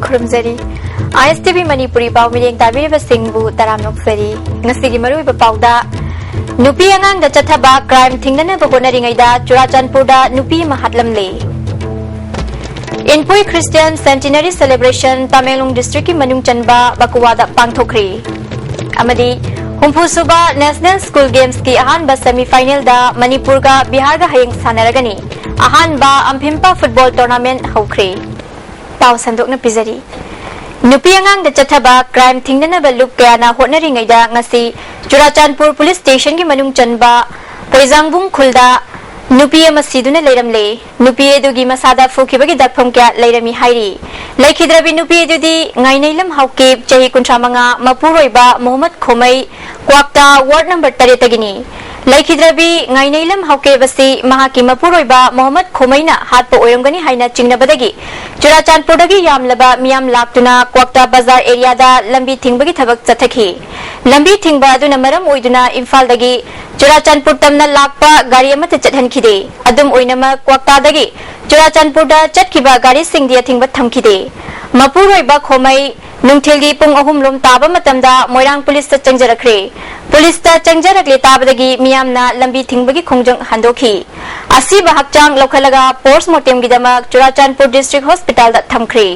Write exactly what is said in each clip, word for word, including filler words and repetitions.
ꯈꯨꯔꯨꯝꯖꯔꯤ꯫ ꯑꯥꯏ ꯑꯦꯁ T V Manipuri ꯄꯥꯎ ꯃꯤꯠꯌꯦꯡ ꯇꯥꯕꯤꯔꯤꯕꯁꯤꯡꯕꯨ ꯇꯔꯥꯝꯅ ꯑꯣꯛꯆꯔꯤ꯫ ꯉꯁꯤꯒꯤ ꯃꯔꯨꯑꯣꯏꯕ ꯄꯥꯎꯗ, ꯅꯨꯄꯤ ꯑꯉꯥꯡꯗ ꯆꯠꯊꯕ ꯀ꯭ꯔꯥꯏꯝ ꯊꯤꯡꯅꯅꯕ ꯍꯣꯠꯅꯔꯤꯉꯩꯗ ꯆꯨꯔꯥꯆꯥꯟꯄꯨꯔꯗ ꯅꯨꯄꯤ ꯑꯃ ꯍꯥꯠꯂꯝꯂꯦ꯫ ꯏꯟꯄꯨꯏ ꯈ꯭ꯔꯤꯁꯇꯤꯌꯥꯟ ꯁꯦꯟꯇꯤꯅꯔꯤ ꯁꯦꯂꯦꯕ꯭ꯔꯦꯁꯟ ꯇꯃꯦꯡꯂꯣꯡ ꯗꯤꯁꯇ꯭ꯔꯤꯛꯀꯤ ꯃꯅꯨꯡ ꯆꯟꯕ ꯕꯀꯨꯋꯥꯗ ꯄꯥꯡꯊꯣꯛꯈ꯭ꯔꯤ꯫ ꯑꯃꯗꯤ ꯍꯨꯝꯐꯨꯁꯨꯕ ꯅꯦꯁꯅꯦꯜ ꯁ꯭ꯀꯨꯜ ꯒꯦꯝꯁꯀꯤ ꯑꯍꯥꯟꯕ ꯁꯦꯃꯤꯐꯥꯏꯅꯦꯜꯗ ꯃꯅꯤꯄꯨꯔꯒ ꯕꯤꯍꯥꯔꯒ ꯍꯌꯦꯡ ꯁꯥꯟꯅꯔꯒꯅꯤ꯫ ꯑꯍꯥꯟꯕ ꯑꯝꯐꯤꯝꯄꯥ ꯐꯨꯠꯕꯣꯜ ꯇꯣꯔꯅꯥꯃꯦꯟꯠ ꯍꯧꯈ꯭ꯔꯦ꯫ ꯄꯥꯎ ꯁꯟꯗꯣꯛꯅ ꯄꯤꯖꯔꯤ꯫ ꯅꯨꯄꯤ ꯑꯉꯥꯡꯗ ꯆꯠꯊꯕ ꯀ꯭ꯔꯥꯏꯝ ꯊꯤꯡꯅꯅꯕ ꯂꯨꯞ ꯀꯌꯥꯅ ꯍꯣꯠꯅꯔꯤꯉꯩꯗ ꯉꯁꯤ ꯆꯨꯔꯥꯆꯥꯟꯄꯨꯔ ꯄꯨꯂꯤꯁ ꯁ꯭ꯇꯦꯁꯟꯒꯤ ꯃꯅꯨꯡ ꯆꯟꯕ ꯄꯣꯏꯖꯥꯡꯕꯨꯡ ꯈꯨꯜꯗ ꯅꯨꯄꯤ ꯑꯃ ꯁꯤꯗꯨꯅ ꯂꯩꯔꯝꯂꯦ꯫ ꯅꯨꯄꯤ ꯑꯗꯨꯒꯤ ꯃꯁꯥꯗ ꯐꯨꯈꯤꯕꯒꯤ ꯗꯥꯛꯐꯝ ꯀꯌꯥ ꯂꯩꯔꯝꯃꯤ ꯍꯥꯏꯔꯤ꯫ ꯂꯩꯈꯤꯗ꯭ꯔꯕꯤ ꯅꯨꯄꯤ ꯑꯗꯨꯗꯤ ꯉꯥꯏꯅꯩꯂꯝ ꯍꯥꯎꯀꯤꯞ, ꯆꯍꯤ ꯀꯨꯟꯊ꯭ꯔꯥ ꯃꯉꯥ, ꯃꯄꯨꯔꯣꯏꯕ ꯃꯣꯍꯃꯗ ꯈꯣꯃꯩ, ꯀ꯭ꯋꯥꯛꯇꯥ ꯋꯥꯔꯗ ꯅꯝꯕꯔ ꯇꯔꯦꯠꯇꯒꯤꯅꯤ꯫ ꯂꯩꯈꯤꯗ꯭ꯔꯕꯤ ꯉꯥꯏꯅꯩꯂꯝ ꯍꯥꯎꯀꯤꯞ ꯑꯁꯤ ꯃꯍꯥꯛꯀꯤ ꯃꯄꯨꯔꯣꯏꯕ ꯃꯣꯍꯃꯗ ꯈꯣꯃꯩꯅ ꯍꯥꯠꯄ ꯑꯣꯏꯔꯝꯒꯅꯤ ꯍꯥꯏꯅ ꯆꯤꯡꯅꯕꯗꯒꯤ ꯆꯨꯔꯥꯆꯥꯟꯄꯨꯔꯗꯒꯤ ꯌꯥꯝꯂꯕ ꯃꯤꯌꯥꯝ ꯂꯥꯛꯇꯨꯅ ꯀ꯭ꯋꯥꯛꯇꯥ ꯕꯖꯥꯔ ꯑꯦꯔꯤꯌꯥꯗ ꯂꯝꯕꯤ ꯊꯤꯡꯕꯒꯤ ꯊꯕꯛ ꯆꯠꯊꯈꯤ꯫ ꯂꯝꯕꯤ ꯊꯤꯡꯕ ꯑꯗꯨꯅ ꯃꯔꯝ ꯑꯣꯏꯗꯨꯅ ꯏꯝꯐꯥꯜꯗꯒꯤ ꯆꯨꯔꯥꯆꯥꯟꯄꯨꯔ ꯇꯝꯅ ꯂꯥꯛꯄ ꯒꯥꯔꯤ ꯑꯃꯠꯇ ꯆꯠꯍꯟꯈꯤꯗꯦ꯫ ꯑꯗꯨꯝ ꯑꯣꯏꯅꯃꯛ, ꯀ꯭ꯋꯥꯛꯇꯥꯗꯒꯤ ꯆꯨꯔꯥꯆꯥꯟꯄꯨꯔꯗ ꯆꯠꯈꯤꯕ ꯒꯥꯔꯤꯁꯤꯡꯗꯤ ꯑꯊꯤꯡꯕ ꯊꯝꯈꯤꯗꯦ꯫ ꯃꯄꯨꯔꯣꯏꯕ ꯈꯣꯃꯩ ꯅꯨꯡꯊꯤꯜꯒꯤ ꯄꯨꯡ ꯑꯍꯨꯝ ꯂꯣꯝ ꯇꯥꯕ ꯃꯇꯝꯗ ꯃꯣꯏꯔꯥꯡ ꯄꯨꯂꯤꯁꯇ ꯆꯪꯖꯔꯛꯈ꯭ꯔꯦ꯫ ꯄꯨꯂꯤꯁꯇ ꯆꯪꯖꯔꯛꯂꯦ ꯇꯥꯕꯗꯒꯤ ꯃꯤꯌꯥꯝꯅ ꯂꯝꯕꯤ ꯊꯤꯡꯕꯒꯤ ꯈꯣꯡꯖꯪ ꯍꯟꯗꯣꯛꯈꯤ꯫ ꯑꯁꯤꯕ ꯍꯛꯆꯥꯡ ꯂꯧꯈꯠꯂꯒ ꯄꯣꯁꯠꯃꯣꯔꯇꯦꯝꯒꯤꯗꯃꯛ ꯆꯨꯔꯥꯆꯥꯟꯄꯨꯔ ꯗꯤꯁꯇ꯭ꯔꯤꯛ ꯍꯣꯁꯄꯤꯇꯥꯜꯗ ꯊꯝꯈ꯭ꯔꯦ꯫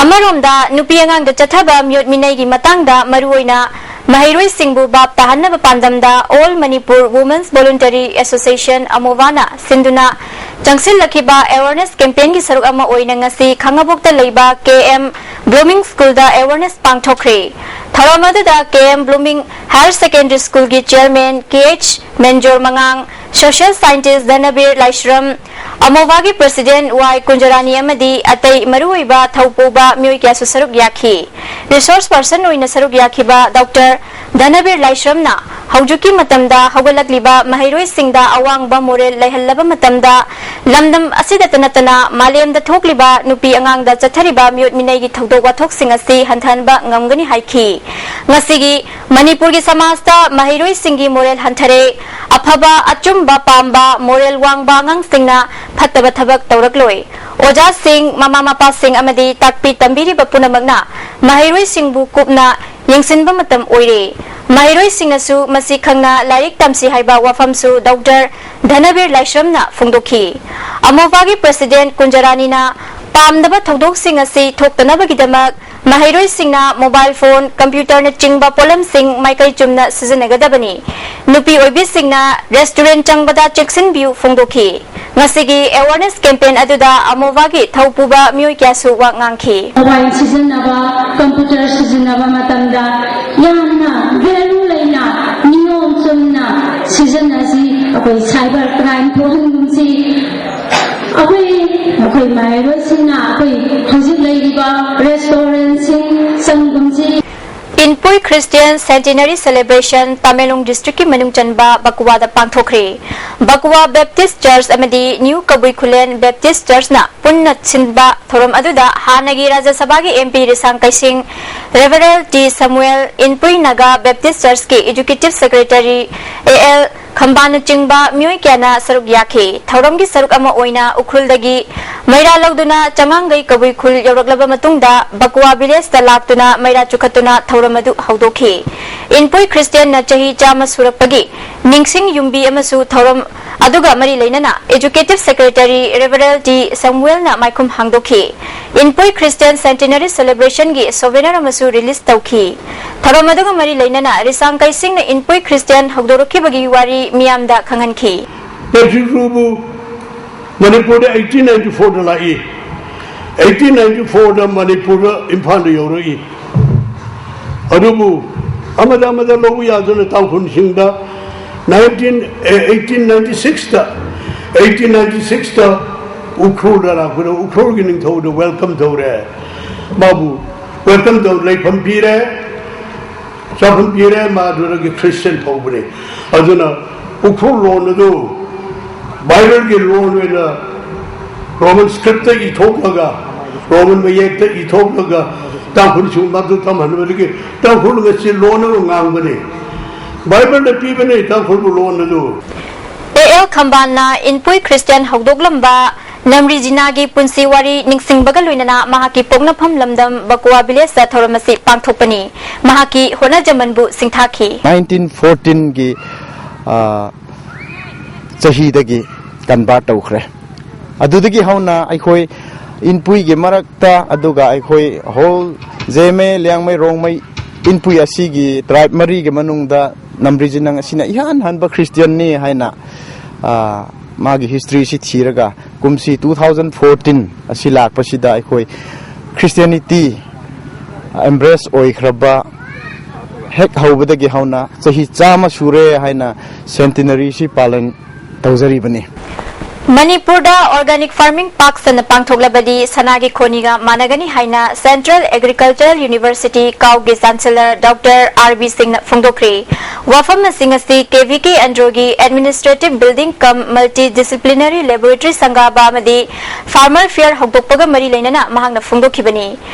ꯑꯃꯔꯣꯝꯗ, ꯅꯨꯄꯤ ꯑꯉꯥꯡꯗ ꯆꯠꯊꯕ ꯃꯤꯑꯣꯠ ꯃꯤꯅꯩꯒꯤ ꯃꯇꯥꯡꯗ ꯃꯔꯨꯑꯣꯏꯅ ꯃꯍꯩꯔꯣꯏꯁꯤꯡꯕꯨ ꯚꯥꯞ ꯇꯥꯍꯟꯅꯕ ꯄꯥꯟꯗꯝꯗ All Manipur Women's Voluntary Association, ꯑꯃꯣꯕꯥꯅ ꯁꯤꯟꯗꯨꯅ ꯆꯪꯁꯤꯜꯂꯛꯈꯤꯕ ꯑꯦꯋꯥꯔꯅꯦꯁ ꯀꯦꯝꯄꯦꯟꯒꯤ ꯁꯔꯨꯛ ꯑꯃ ꯑꯣꯏꯅ ꯉꯁꯤ ꯈꯥꯉꯕꯣꯛꯇ ꯂꯩꯕ ꯀꯦ ꯑꯦꯝ ꯕ꯭ꯂꯨꯃꯤꯡ ꯁ꯭ꯀꯨꯜꯗ ꯑꯦꯋꯥꯔꯅꯦꯁ ꯄꯥꯡꯊꯣꯛꯈ꯭ꯔꯦ꯫ ꯊꯧꯔꯝ ꯑꯗꯨꯗ ꯀꯦ ꯑꯦꯝ ꯕ꯭ꯂꯨꯃꯤꯡ ꯍꯥꯌꯔ ꯁꯦꯀꯦꯟꯗꯔꯤ ꯁ꯭ꯀꯨꯜꯒꯤ ꯆꯤꯌꯔꯃꯦꯟ ꯀꯦ ꯑꯩꯆ ꯃꯦꯟꯖꯣꯔ ꯃꯉꯥꯡ, ꯁꯣꯁꯤꯌꯦꯜ ꯁꯥꯏꯟꯇꯤꯁ ꯙꯅꯕꯤꯔ ꯂꯥꯏꯁ꯭ꯔꯝ, ꯑꯃꯣꯕꯥꯒꯤ ꯄ꯭ꯔꯁꯤꯗꯦꯟꯠ ꯋꯥꯏ ꯀꯨꯟꯖꯔꯥꯅꯤ ꯑꯃꯗꯤ ꯑꯇꯩ ꯃꯔꯨꯑꯣꯏꯕ ꯊꯧꯄꯨꯕ ꯃꯤꯑꯣꯏ ꯀꯌꯥꯁꯨ ꯁꯔꯨꯛ ꯌꯥꯈꯤ꯫ ꯔꯤꯁꯣꯔꯁ ꯄꯔꯁꯟ ꯑꯣꯏꯅ ꯁꯔꯨꯛ ꯌꯥꯈꯤꯕ ꯗꯣꯛꯇꯔ ꯙꯅꯕꯤꯔ ꯂꯥꯏꯁ꯭ꯔꯝꯅ ꯍꯧꯖꯤꯛꯀꯤ ꯃꯇꯝꯗ ꯍꯧꯒꯠꯂꯛꯂꯤꯕ ꯃꯍꯩꯔꯣꯏꯁꯤꯡꯗ ꯑꯋꯥꯡꯕ ꯃꯣꯔꯦꯜ ꯂꯩꯍꯜꯂꯕ ꯃꯇꯝꯗ ꯂꯝꯗꯝ ꯑꯁꯤꯗꯇ ꯅꯠꯇꯅ ꯃꯥꯂꯦꯝꯗ ꯊꯣꯛꯂꯤꯕ ꯅꯨꯄꯤ ꯑꯉꯥꯡꯗ ꯆꯠꯊꯔꯤꯕ ꯃꯤꯑꯣꯠ ꯃꯤꯅꯩꯒꯤ ꯊꯧꯗꯣꯛ ꯋꯥꯊꯣꯛꯁꯤꯡ ꯑꯁꯤ ꯍꯟꯊꯍꯟꯕ ꯉꯝꯒꯅꯤ ꯍꯥꯏꯈꯤ꯫ ꯉꯁꯤꯒꯤ ꯃꯅꯤꯄꯨꯔꯒꯤ ꯁꯃꯥꯖꯇ ꯃꯍꯩꯔꯣꯏꯁꯤꯡꯒꯤ ꯃꯣꯔꯦꯜ ꯍꯟꯊꯔꯦ꯫ ꯑꯐꯕ, ꯑꯆꯨꯝꯕ ꯄꯥꯝꯕ, ꯃꯣꯔꯦꯜ ꯋꯥꯡꯕ ꯑꯉꯥꯡꯁꯤꯡꯅ ꯐꯠꯇꯕ ꯊꯕꯛ ꯇꯧꯔꯛꯂꯣꯏ꯫ ꯑꯣꯖꯥꯁꯤꯡ, ꯃꯃꯥ ꯃꯄꯥꯁꯤꯡ ꯑꯃꯗꯤ ꯇꯥꯛꯄꯤ ꯇꯝꯕꯤꯔꯤꯕ ꯄꯨꯝꯅꯃꯛꯅ ꯃꯍꯩꯔꯣꯏꯁꯤꯡꯕꯨ ꯀꯨꯞꯅ ꯌꯦꯡꯁꯤꯟꯕ ꯃꯇꯝ ꯑꯣꯏꯔꯦ꯫ ꯃꯍꯩꯔꯣꯏꯁꯤꯡꯅꯁꯨ ꯃꯁꯤ ꯈꯪꯅ ꯂꯥꯏꯔꯤꯛ ꯇꯝꯁꯤ ꯍꯥꯏꯕ ꯋꯥꯐꯝꯁꯨ ꯗꯣꯛꯇꯔ ꯙꯅꯕꯤꯔ ꯂꯥꯏꯁ꯭ꯔꯝꯅ ꯐꯣꯡꯗꯣꯛꯈꯤ꯫ ꯑꯃꯣꯕꯥꯒꯤ ꯄ꯭ꯔꯁꯤꯗꯦꯟ ꯀꯨꯟꯖꯔꯥꯅꯤꯅ ꯄꯥꯝꯗꯕ ꯊꯧꯗꯣꯛꯁꯤꯡ ꯑꯁꯤ ꯊꯣꯛꯇꯅꯕꯒꯤꯗꯃꯛ ꯃꯍꯩꯔꯣꯏꯁꯤꯡꯅ ꯃꯣꯕꯥꯏꯜ ꯐꯣꯟ, ꯀꯝꯄ꯭ꯌꯨꯇꯔꯅꯆꯤꯡꯕ ꯄꯣꯠꯂꯝꯁꯤꯡ ꯃꯥꯏꯀꯩ ꯆꯨꯝꯅ ꯁꯤꯖꯤꯟꯅꯒꯗꯕꯅꯤ꯫ ꯅꯨꯄꯤ ꯑꯣꯏꯕꯤꯁꯤꯡꯅ ꯔꯦꯁꯇꯨꯔꯦꯟ ꯆꯪꯕꯗ ꯆꯦꯛꯁꯤꯟꯕꯤꯌꯨ ꯐꯣꯡꯗꯣꯛꯈꯤ꯫ ꯉꯁꯤꯒꯤ ꯑꯦꯋꯥꯔꯅꯦꯁ ꯀꯦꯝꯄꯦꯟ ꯑꯗꯨꯗ ꯑꯃꯣꯕꯥꯒꯤ ꯊꯧ ꯄꯨꯕ ꯃꯤꯑꯣꯏ ꯀꯌꯥꯁꯨ ꯋꯥ ꯉꯥꯡꯈꯤ꯫ ꯃꯣꯕꯥꯏꯜ ꯁꯤꯖꯤꯟꯅꯕ, ꯀꯝꯄ꯭ꯌꯨꯇꯔ ꯁꯤꯖꯤꯟꯅꯕ ꯃꯇꯝꯗ ꯌꯥꯝꯅ ꯚꯦꯂꯨ ꯂꯩꯅ, ꯅꯤꯌꯣꯝ ꯆꯨꯝꯅ ꯁꯤꯖꯤꯟꯅꯁꯤ꯫ ꯑꯩꯈꯣꯏ ꯁꯥꯏꯕꯔ ꯀ꯭ꯔꯥꯏꯝ ꯊꯣꯛꯍꯟꯒꯨꯝꯁꯤ꯫ ꯑꯩꯈꯣꯏ, ꯑꯩꯈꯣꯏ ꯃꯍꯩꯔꯣꯏꯁꯤꯡꯅ ꯑꯩꯈꯣꯏ ꯍꯧꯖꯤꯛ ꯂꯩꯔꯤꯕ ꯔꯦꯁꯇꯨꯔꯦꯟꯁꯤꯡ ꯆꯪꯒꯨꯝꯁꯤ꯫ ꯏꯟꯄꯨꯏ ꯈ꯭ꯔꯤꯁꯇꯤꯌꯟ ꯁꯦꯟꯇꯤꯅꯔꯤ ꯁꯦꯂꯦꯕ꯭ꯔꯦꯁꯟ ꯇꯃꯦꯡꯂꯣꯡ ꯗꯤꯁꯇ꯭ꯔꯤꯛꯀꯤ ꯃꯅꯨꯡ ꯆꯟꯕ ꯕꯀꯨꯋꯥꯗ ꯄꯥꯡꯊꯣꯛꯈ꯭ꯔꯦ꯫ ꯕꯀꯨꯋꯥ ꯕꯦꯞꯇꯤꯁ ꯆꯔꯆ ꯑꯃꯗꯤ ꯅ꯭ꯌꯨ ꯀꯕꯨꯏ ꯈꯨꯂꯦꯟ ꯕꯦꯞꯇꯤꯁ ꯆꯔꯆꯅ ꯄꯨꯟꯅ ꯁꯤꯟꯕ ꯊꯧꯔꯝ ꯑꯗꯨꯗ ꯍꯥꯟꯅꯒꯤ ꯔꯥꯖ꯭ꯌ ꯁꯚꯥꯒꯤ ꯑꯦꯝ ꯄꯤ ꯔꯤꯁꯥꯡ ꯀꯩꯁꯤꯡ, ꯔꯦꯚꯔꯦꯜ ꯇꯤ ꯁꯃꯨꯑꯦꯜ, ꯏꯟꯄꯨꯏ ꯅꯥꯒꯥ ꯕꯦꯞꯇꯤꯁ ꯆꯔꯆꯀꯤ ꯑꯦꯖꯨꯀꯦꯇꯤꯚ ꯁꯦꯀ꯭ꯔꯦꯇꯔꯤ ꯑꯦ ꯑꯦꯜ ꯈꯝꯕꯥꯅꯆꯤꯡꯕ ꯃꯤꯑꯣꯏ ꯀꯌꯥꯅ ꯁꯔꯨꯛ ꯌꯥꯈꯤ꯫ ꯊꯧꯔꯝꯒꯤ ꯁꯔꯨꯛ ꯑꯃ ꯑꯣꯏꯅ ꯎꯈ꯭ꯔꯨꯜꯗꯒꯤ ꯃꯩꯔꯥ ꯂꯧꯗꯨꯅ ꯆꯉꯥꯡꯒꯩ ꯀꯕꯨꯏ ꯈꯨꯜ ꯌꯧꯔꯛꯂꯕ ꯃꯇꯨꯡꯗ ꯕꯀꯨꯋꯥ ꯚꯤꯂꯦꯖꯇ ꯂꯥꯛꯇꯨꯅ ꯃꯩꯔꯥ ꯆꯨꯈꯠꯇꯨꯅ ꯊꯧꯔꯝ ꯑꯗꯨ ꯍꯧꯗꯣꯛꯈꯤ꯫ ꯏꯟꯄꯨꯏ ꯈ꯭ꯔꯤꯁꯇꯤꯌꯟꯅ ꯆꯍꯤ ꯆꯥꯝꯃ ꯁꯨꯔꯛꯄꯒꯤ ꯅꯤꯡꯁꯤꯡ ꯌꯨꯝꯕꯤ ꯑꯃꯁꯨ ꯊꯧꯔꯝ ꯑꯗꯨꯒ ꯃꯔꯤ ꯂꯩꯅꯅ ꯑꯦꯖꯨꯀꯦꯇꯤꯚ ꯁꯦꯀ꯭ꯔꯦꯇꯔꯤ ꯔꯦꯚꯔꯦꯜ ꯇꯤ ꯁꯦꯃꯨꯑꯦꯜꯅ ꯃꯥꯏꯈꯨꯝ ꯍꯥꯡꯗꯣꯛꯈꯤ꯫ ꯏꯟꯄꯨꯏ ꯈ꯭ꯔꯤꯁꯇꯤꯌꯟ ꯁꯦꯟꯇꯤꯅꯔꯤ ꯁꯦꯂꯦꯕ꯭ꯔꯦꯁꯟꯒꯤ ꯁꯣꯚꯦꯅꯔ ꯑꯃꯁꯨ ꯔꯤꯂꯤꯖ ꯇꯧꯈꯤ꯫ ꯊꯧꯔꯝ ꯑꯗꯨꯒ ꯃꯔꯤ ꯂꯩꯅꯅ ꯔꯤꯁꯥꯡ ꯀꯩꯁꯤꯡꯅ ꯏꯟꯄꯨꯏ ꯈ꯭ꯔꯤꯁꯇꯤꯌꯟ ꯍꯧꯗꯣꯔꯛꯈꯤꯕꯒꯤ ꯋꯥꯔꯤ ꯃꯤꯌꯥꯝꯗ ꯈꯪꯍꯟꯈꯤ꯫ ꯄꯦꯇ꯭ꯔꯤꯛ ꯔꯨꯕꯨ ꯃꯅꯤꯄꯨꯔꯗ ꯑꯩꯠꯇꯤꯟ ꯅꯥꯏꯟꯇꯤ ꯐꯣꯔꯗ ꯂꯥꯛꯏ꯫ ꯑꯩꯠꯇꯤꯟ ꯅꯥꯏꯟꯇꯤ ꯐꯣꯔꯗ ꯃꯅꯤꯄꯨꯔꯗ, ꯏꯝꯐꯥꯜꯗ ꯌꯧꯔꯛꯏ꯫ ꯑꯗꯨꯕꯨ ꯑꯃꯗ ꯑꯃꯗ ꯂꯧꯕ ꯌꯥꯗꯨꯅ ꯇꯥꯡꯈꯨꯜꯁꯤꯡꯗ ꯅꯥꯏꯟꯇꯤꯟ, ꯑꯦ, ꯑꯩꯠꯇꯤꯟ ꯅꯥꯏꯟꯇꯤ ꯁꯤꯛꯁꯇ, ꯑꯩꯠꯇꯤꯟ ꯅꯥꯏꯟꯇꯤ ꯁꯤꯛꯁꯇ ꯎꯈ꯭ꯔꯨꯜꯗ ꯂꯥꯛꯄꯗ ꯎꯈ꯭ꯔꯨꯜꯒꯤ ꯅꯤꯡꯊꯧꯗ ꯋꯦꯜꯀꯝ ꯇꯧꯔꯦ꯫ ꯃꯥꯕꯨ ꯋꯦꯜꯀꯝ ꯇꯧ, ꯂꯩꯐꯝ ꯄꯤꯔꯦ, ꯆꯥꯐꯝ ꯄꯤꯔꯦ꯫ ꯃꯥ ꯑꯗꯨꯗꯒꯤ ꯈ꯭ꯔꯤꯁꯇꯤꯌꯟ ꯍꯧꯕꯅꯦ꯫ ꯑꯗꯨꯅ ꯎꯈ꯭ꯔꯨꯜ ꯂꯣꯟ ꯑꯗꯨ ꯕꯥꯏꯕꯜꯒꯤ ꯂꯣꯟ ꯑꯣꯏꯅ ꯔꯣꯃꯟ ꯁ꯭ꯀ꯭ꯔꯤꯞꯇ ꯏꯊꯣꯛꯂꯒ, ꯔꯣꯃꯟ ꯃꯌꯦꯛꯇ ꯏꯊꯣꯛꯂꯒ ꯇꯥꯡꯈꯨꯜ ꯁꯤꯒꯨꯝꯕꯗꯨ ꯇꯝꯍꯟꯕꯗꯒꯤ ꯇꯥꯡꯈꯨꯜ ꯉꯁꯤ ꯂꯣꯟ ꯑꯃ ꯉꯥꯡꯕꯅꯤ꯫ ꯕꯥꯏꯕꯜꯅ ꯄꯤꯕꯅꯤ ꯇꯥꯡꯈꯨꯜꯕꯨ ꯂꯣꯟ ꯑꯗꯨ꯫ ꯑꯦ ꯑꯦꯜ ꯈꯝꯕꯥꯟꯅ ꯏꯟꯄꯨꯏ ꯈ꯭ꯔꯤꯁꯇꯤꯌꯥꯟ ꯍꯧꯗꯣꯛꯂꯝꯕ ꯅꯝꯔꯤꯖꯤꯅꯥꯒꯤ ꯄꯨꯟꯁꯤ ꯋꯥꯔꯤ ꯅꯤꯡꯁꯤꯡꯕꯒ ꯂꯣꯏꯅꯅ ꯃꯍꯥꯛꯀꯤ ꯄꯣꯛꯅꯐꯝ ꯂꯝꯗꯝ ꯕꯀꯨꯋꯥ ꯚꯤꯂꯦꯖꯇ ꯊꯧꯔꯝ ꯑꯁꯤ ꯄꯥꯡꯊꯣꯛꯄꯅꯤ꯫ ꯃꯍꯥꯛꯀꯤ ꯍꯣꯠꯅꯖꯃꯟꯕꯨ ꯁꯤꯡꯊꯥꯈꯤ꯫ ꯅꯥꯏꯟꯇꯤꯟ ꯐꯣꯔꯇꯤꯟꯒꯤ ꯆꯍꯤꯗꯒꯤ ꯀꯟꯚꯥꯔꯠ ꯇꯧꯈ꯭ꯔꯦ꯫ ꯑꯗꯨꯗꯒꯤ ꯍꯧꯅ ꯑꯩꯈꯣꯏ ꯏꯟꯄꯨꯏꯒꯤ ꯃꯔꯛꯇ, ꯑꯗꯨꯒ ꯑꯩꯈꯣꯏ ꯍꯣꯜ ꯖꯦꯃꯦ, ꯂꯤꯌꯥꯡꯃꯩ, ꯔꯣꯡꯃꯩ, ꯏꯟꯄꯨꯏ ꯑꯁꯤꯒꯤ ꯇ꯭ꯔꯥꯏꯕ ꯃꯔꯤꯒꯤ ꯃꯅꯨꯡꯗ ꯅꯝꯕ꯭ꯔꯤꯖꯤꯅꯪ ꯑꯁꯤꯅ ꯏꯍꯥꯟ ꯍꯥꯟꯕ ꯈ꯭ꯔꯤꯁꯇꯤꯌꯟꯅꯤ ꯍꯥꯏꯅ, ꯑ, ꯃꯥꯒꯤ ꯍꯤꯁꯇ꯭ꯔꯤꯁꯤ ꯊꯤꯔꯒ ꯀꯨꯝꯁꯤ ꯇꯨ ꯊꯥꯎꯖꯟ ꯐꯣꯔꯇꯤꯟ ꯑꯁꯤ ꯂꯥꯛꯄꯁꯤꯗ ꯑꯩꯈꯣꯏ ꯈ꯭ꯔꯤꯁꯇꯤꯌꯥꯅꯤꯇꯤ ꯑꯦꯝꯕ꯭ꯔꯦꯁ ꯑꯣꯏꯈ꯭ꯔꯕ ꯍꯦꯛ ꯍꯧꯕꯗꯒꯤ ꯍꯧꯅ ꯆꯍꯤ ꯆꯥꯝꯃ ꯁꯨꯔꯦ ꯍꯥꯏꯅ ꯁꯦꯟꯇꯤꯅꯔꯤꯁꯤ ꯄꯥꯂꯟ ꯇꯧꯖꯔꯤꯕꯅꯤ꯫ ꯃꯅꯤꯄꯨꯔꯗ ꯑꯣꯔꯒꯥꯅꯤꯛ ꯐꯥꯔꯃꯤꯡ ꯄꯥꯛ ꯁꯟꯅ ꯄꯥꯡꯊꯣꯛꯂꯕꯗꯤ ꯁꯅꯥꯒꯤ ꯈꯣꯅꯤꯒ ꯃꯥꯟꯅꯒꯅꯤ ꯍꯥꯏꯅ ꯁꯦꯟꯇ꯭ꯔꯦꯜ ꯑꯦꯒ꯭ꯔꯤꯀꯜꯆꯔꯦꯜ ꯌꯨꯅꯤꯚꯔꯁꯤꯇꯤ, ꯀꯥꯎꯒꯤ ꯆꯥꯟꯁꯦꯂꯔ ꯗꯣꯛꯇꯔ ꯑꯥꯔ ꯕꯤ ꯁꯤꯡꯅ ꯐꯣꯡꯗꯣꯛꯈ꯭ꯔꯦ꯫ ꯋꯥꯐꯝꯁꯤꯡ ꯑꯁꯤ ꯀꯦ ꯚꯤ ꯀꯦ ꯑꯦꯟꯗ꯭ꯔꯣꯒꯤ administrative building cum multi disciplinary laboratory ꯁꯪꯒꯥꯕ ꯑꯃꯗꯤ ꯐꯥꯔꯃꯔ ꯐꯤꯌꯔ ꯍꯧꯗꯣꯛꯄꯒ ꯃꯔꯤ ꯂꯩꯅꯅ ꯃꯍꯥꯛꯅ ꯐꯣꯡꯗꯣꯛꯈꯤꯕꯅꯤ꯫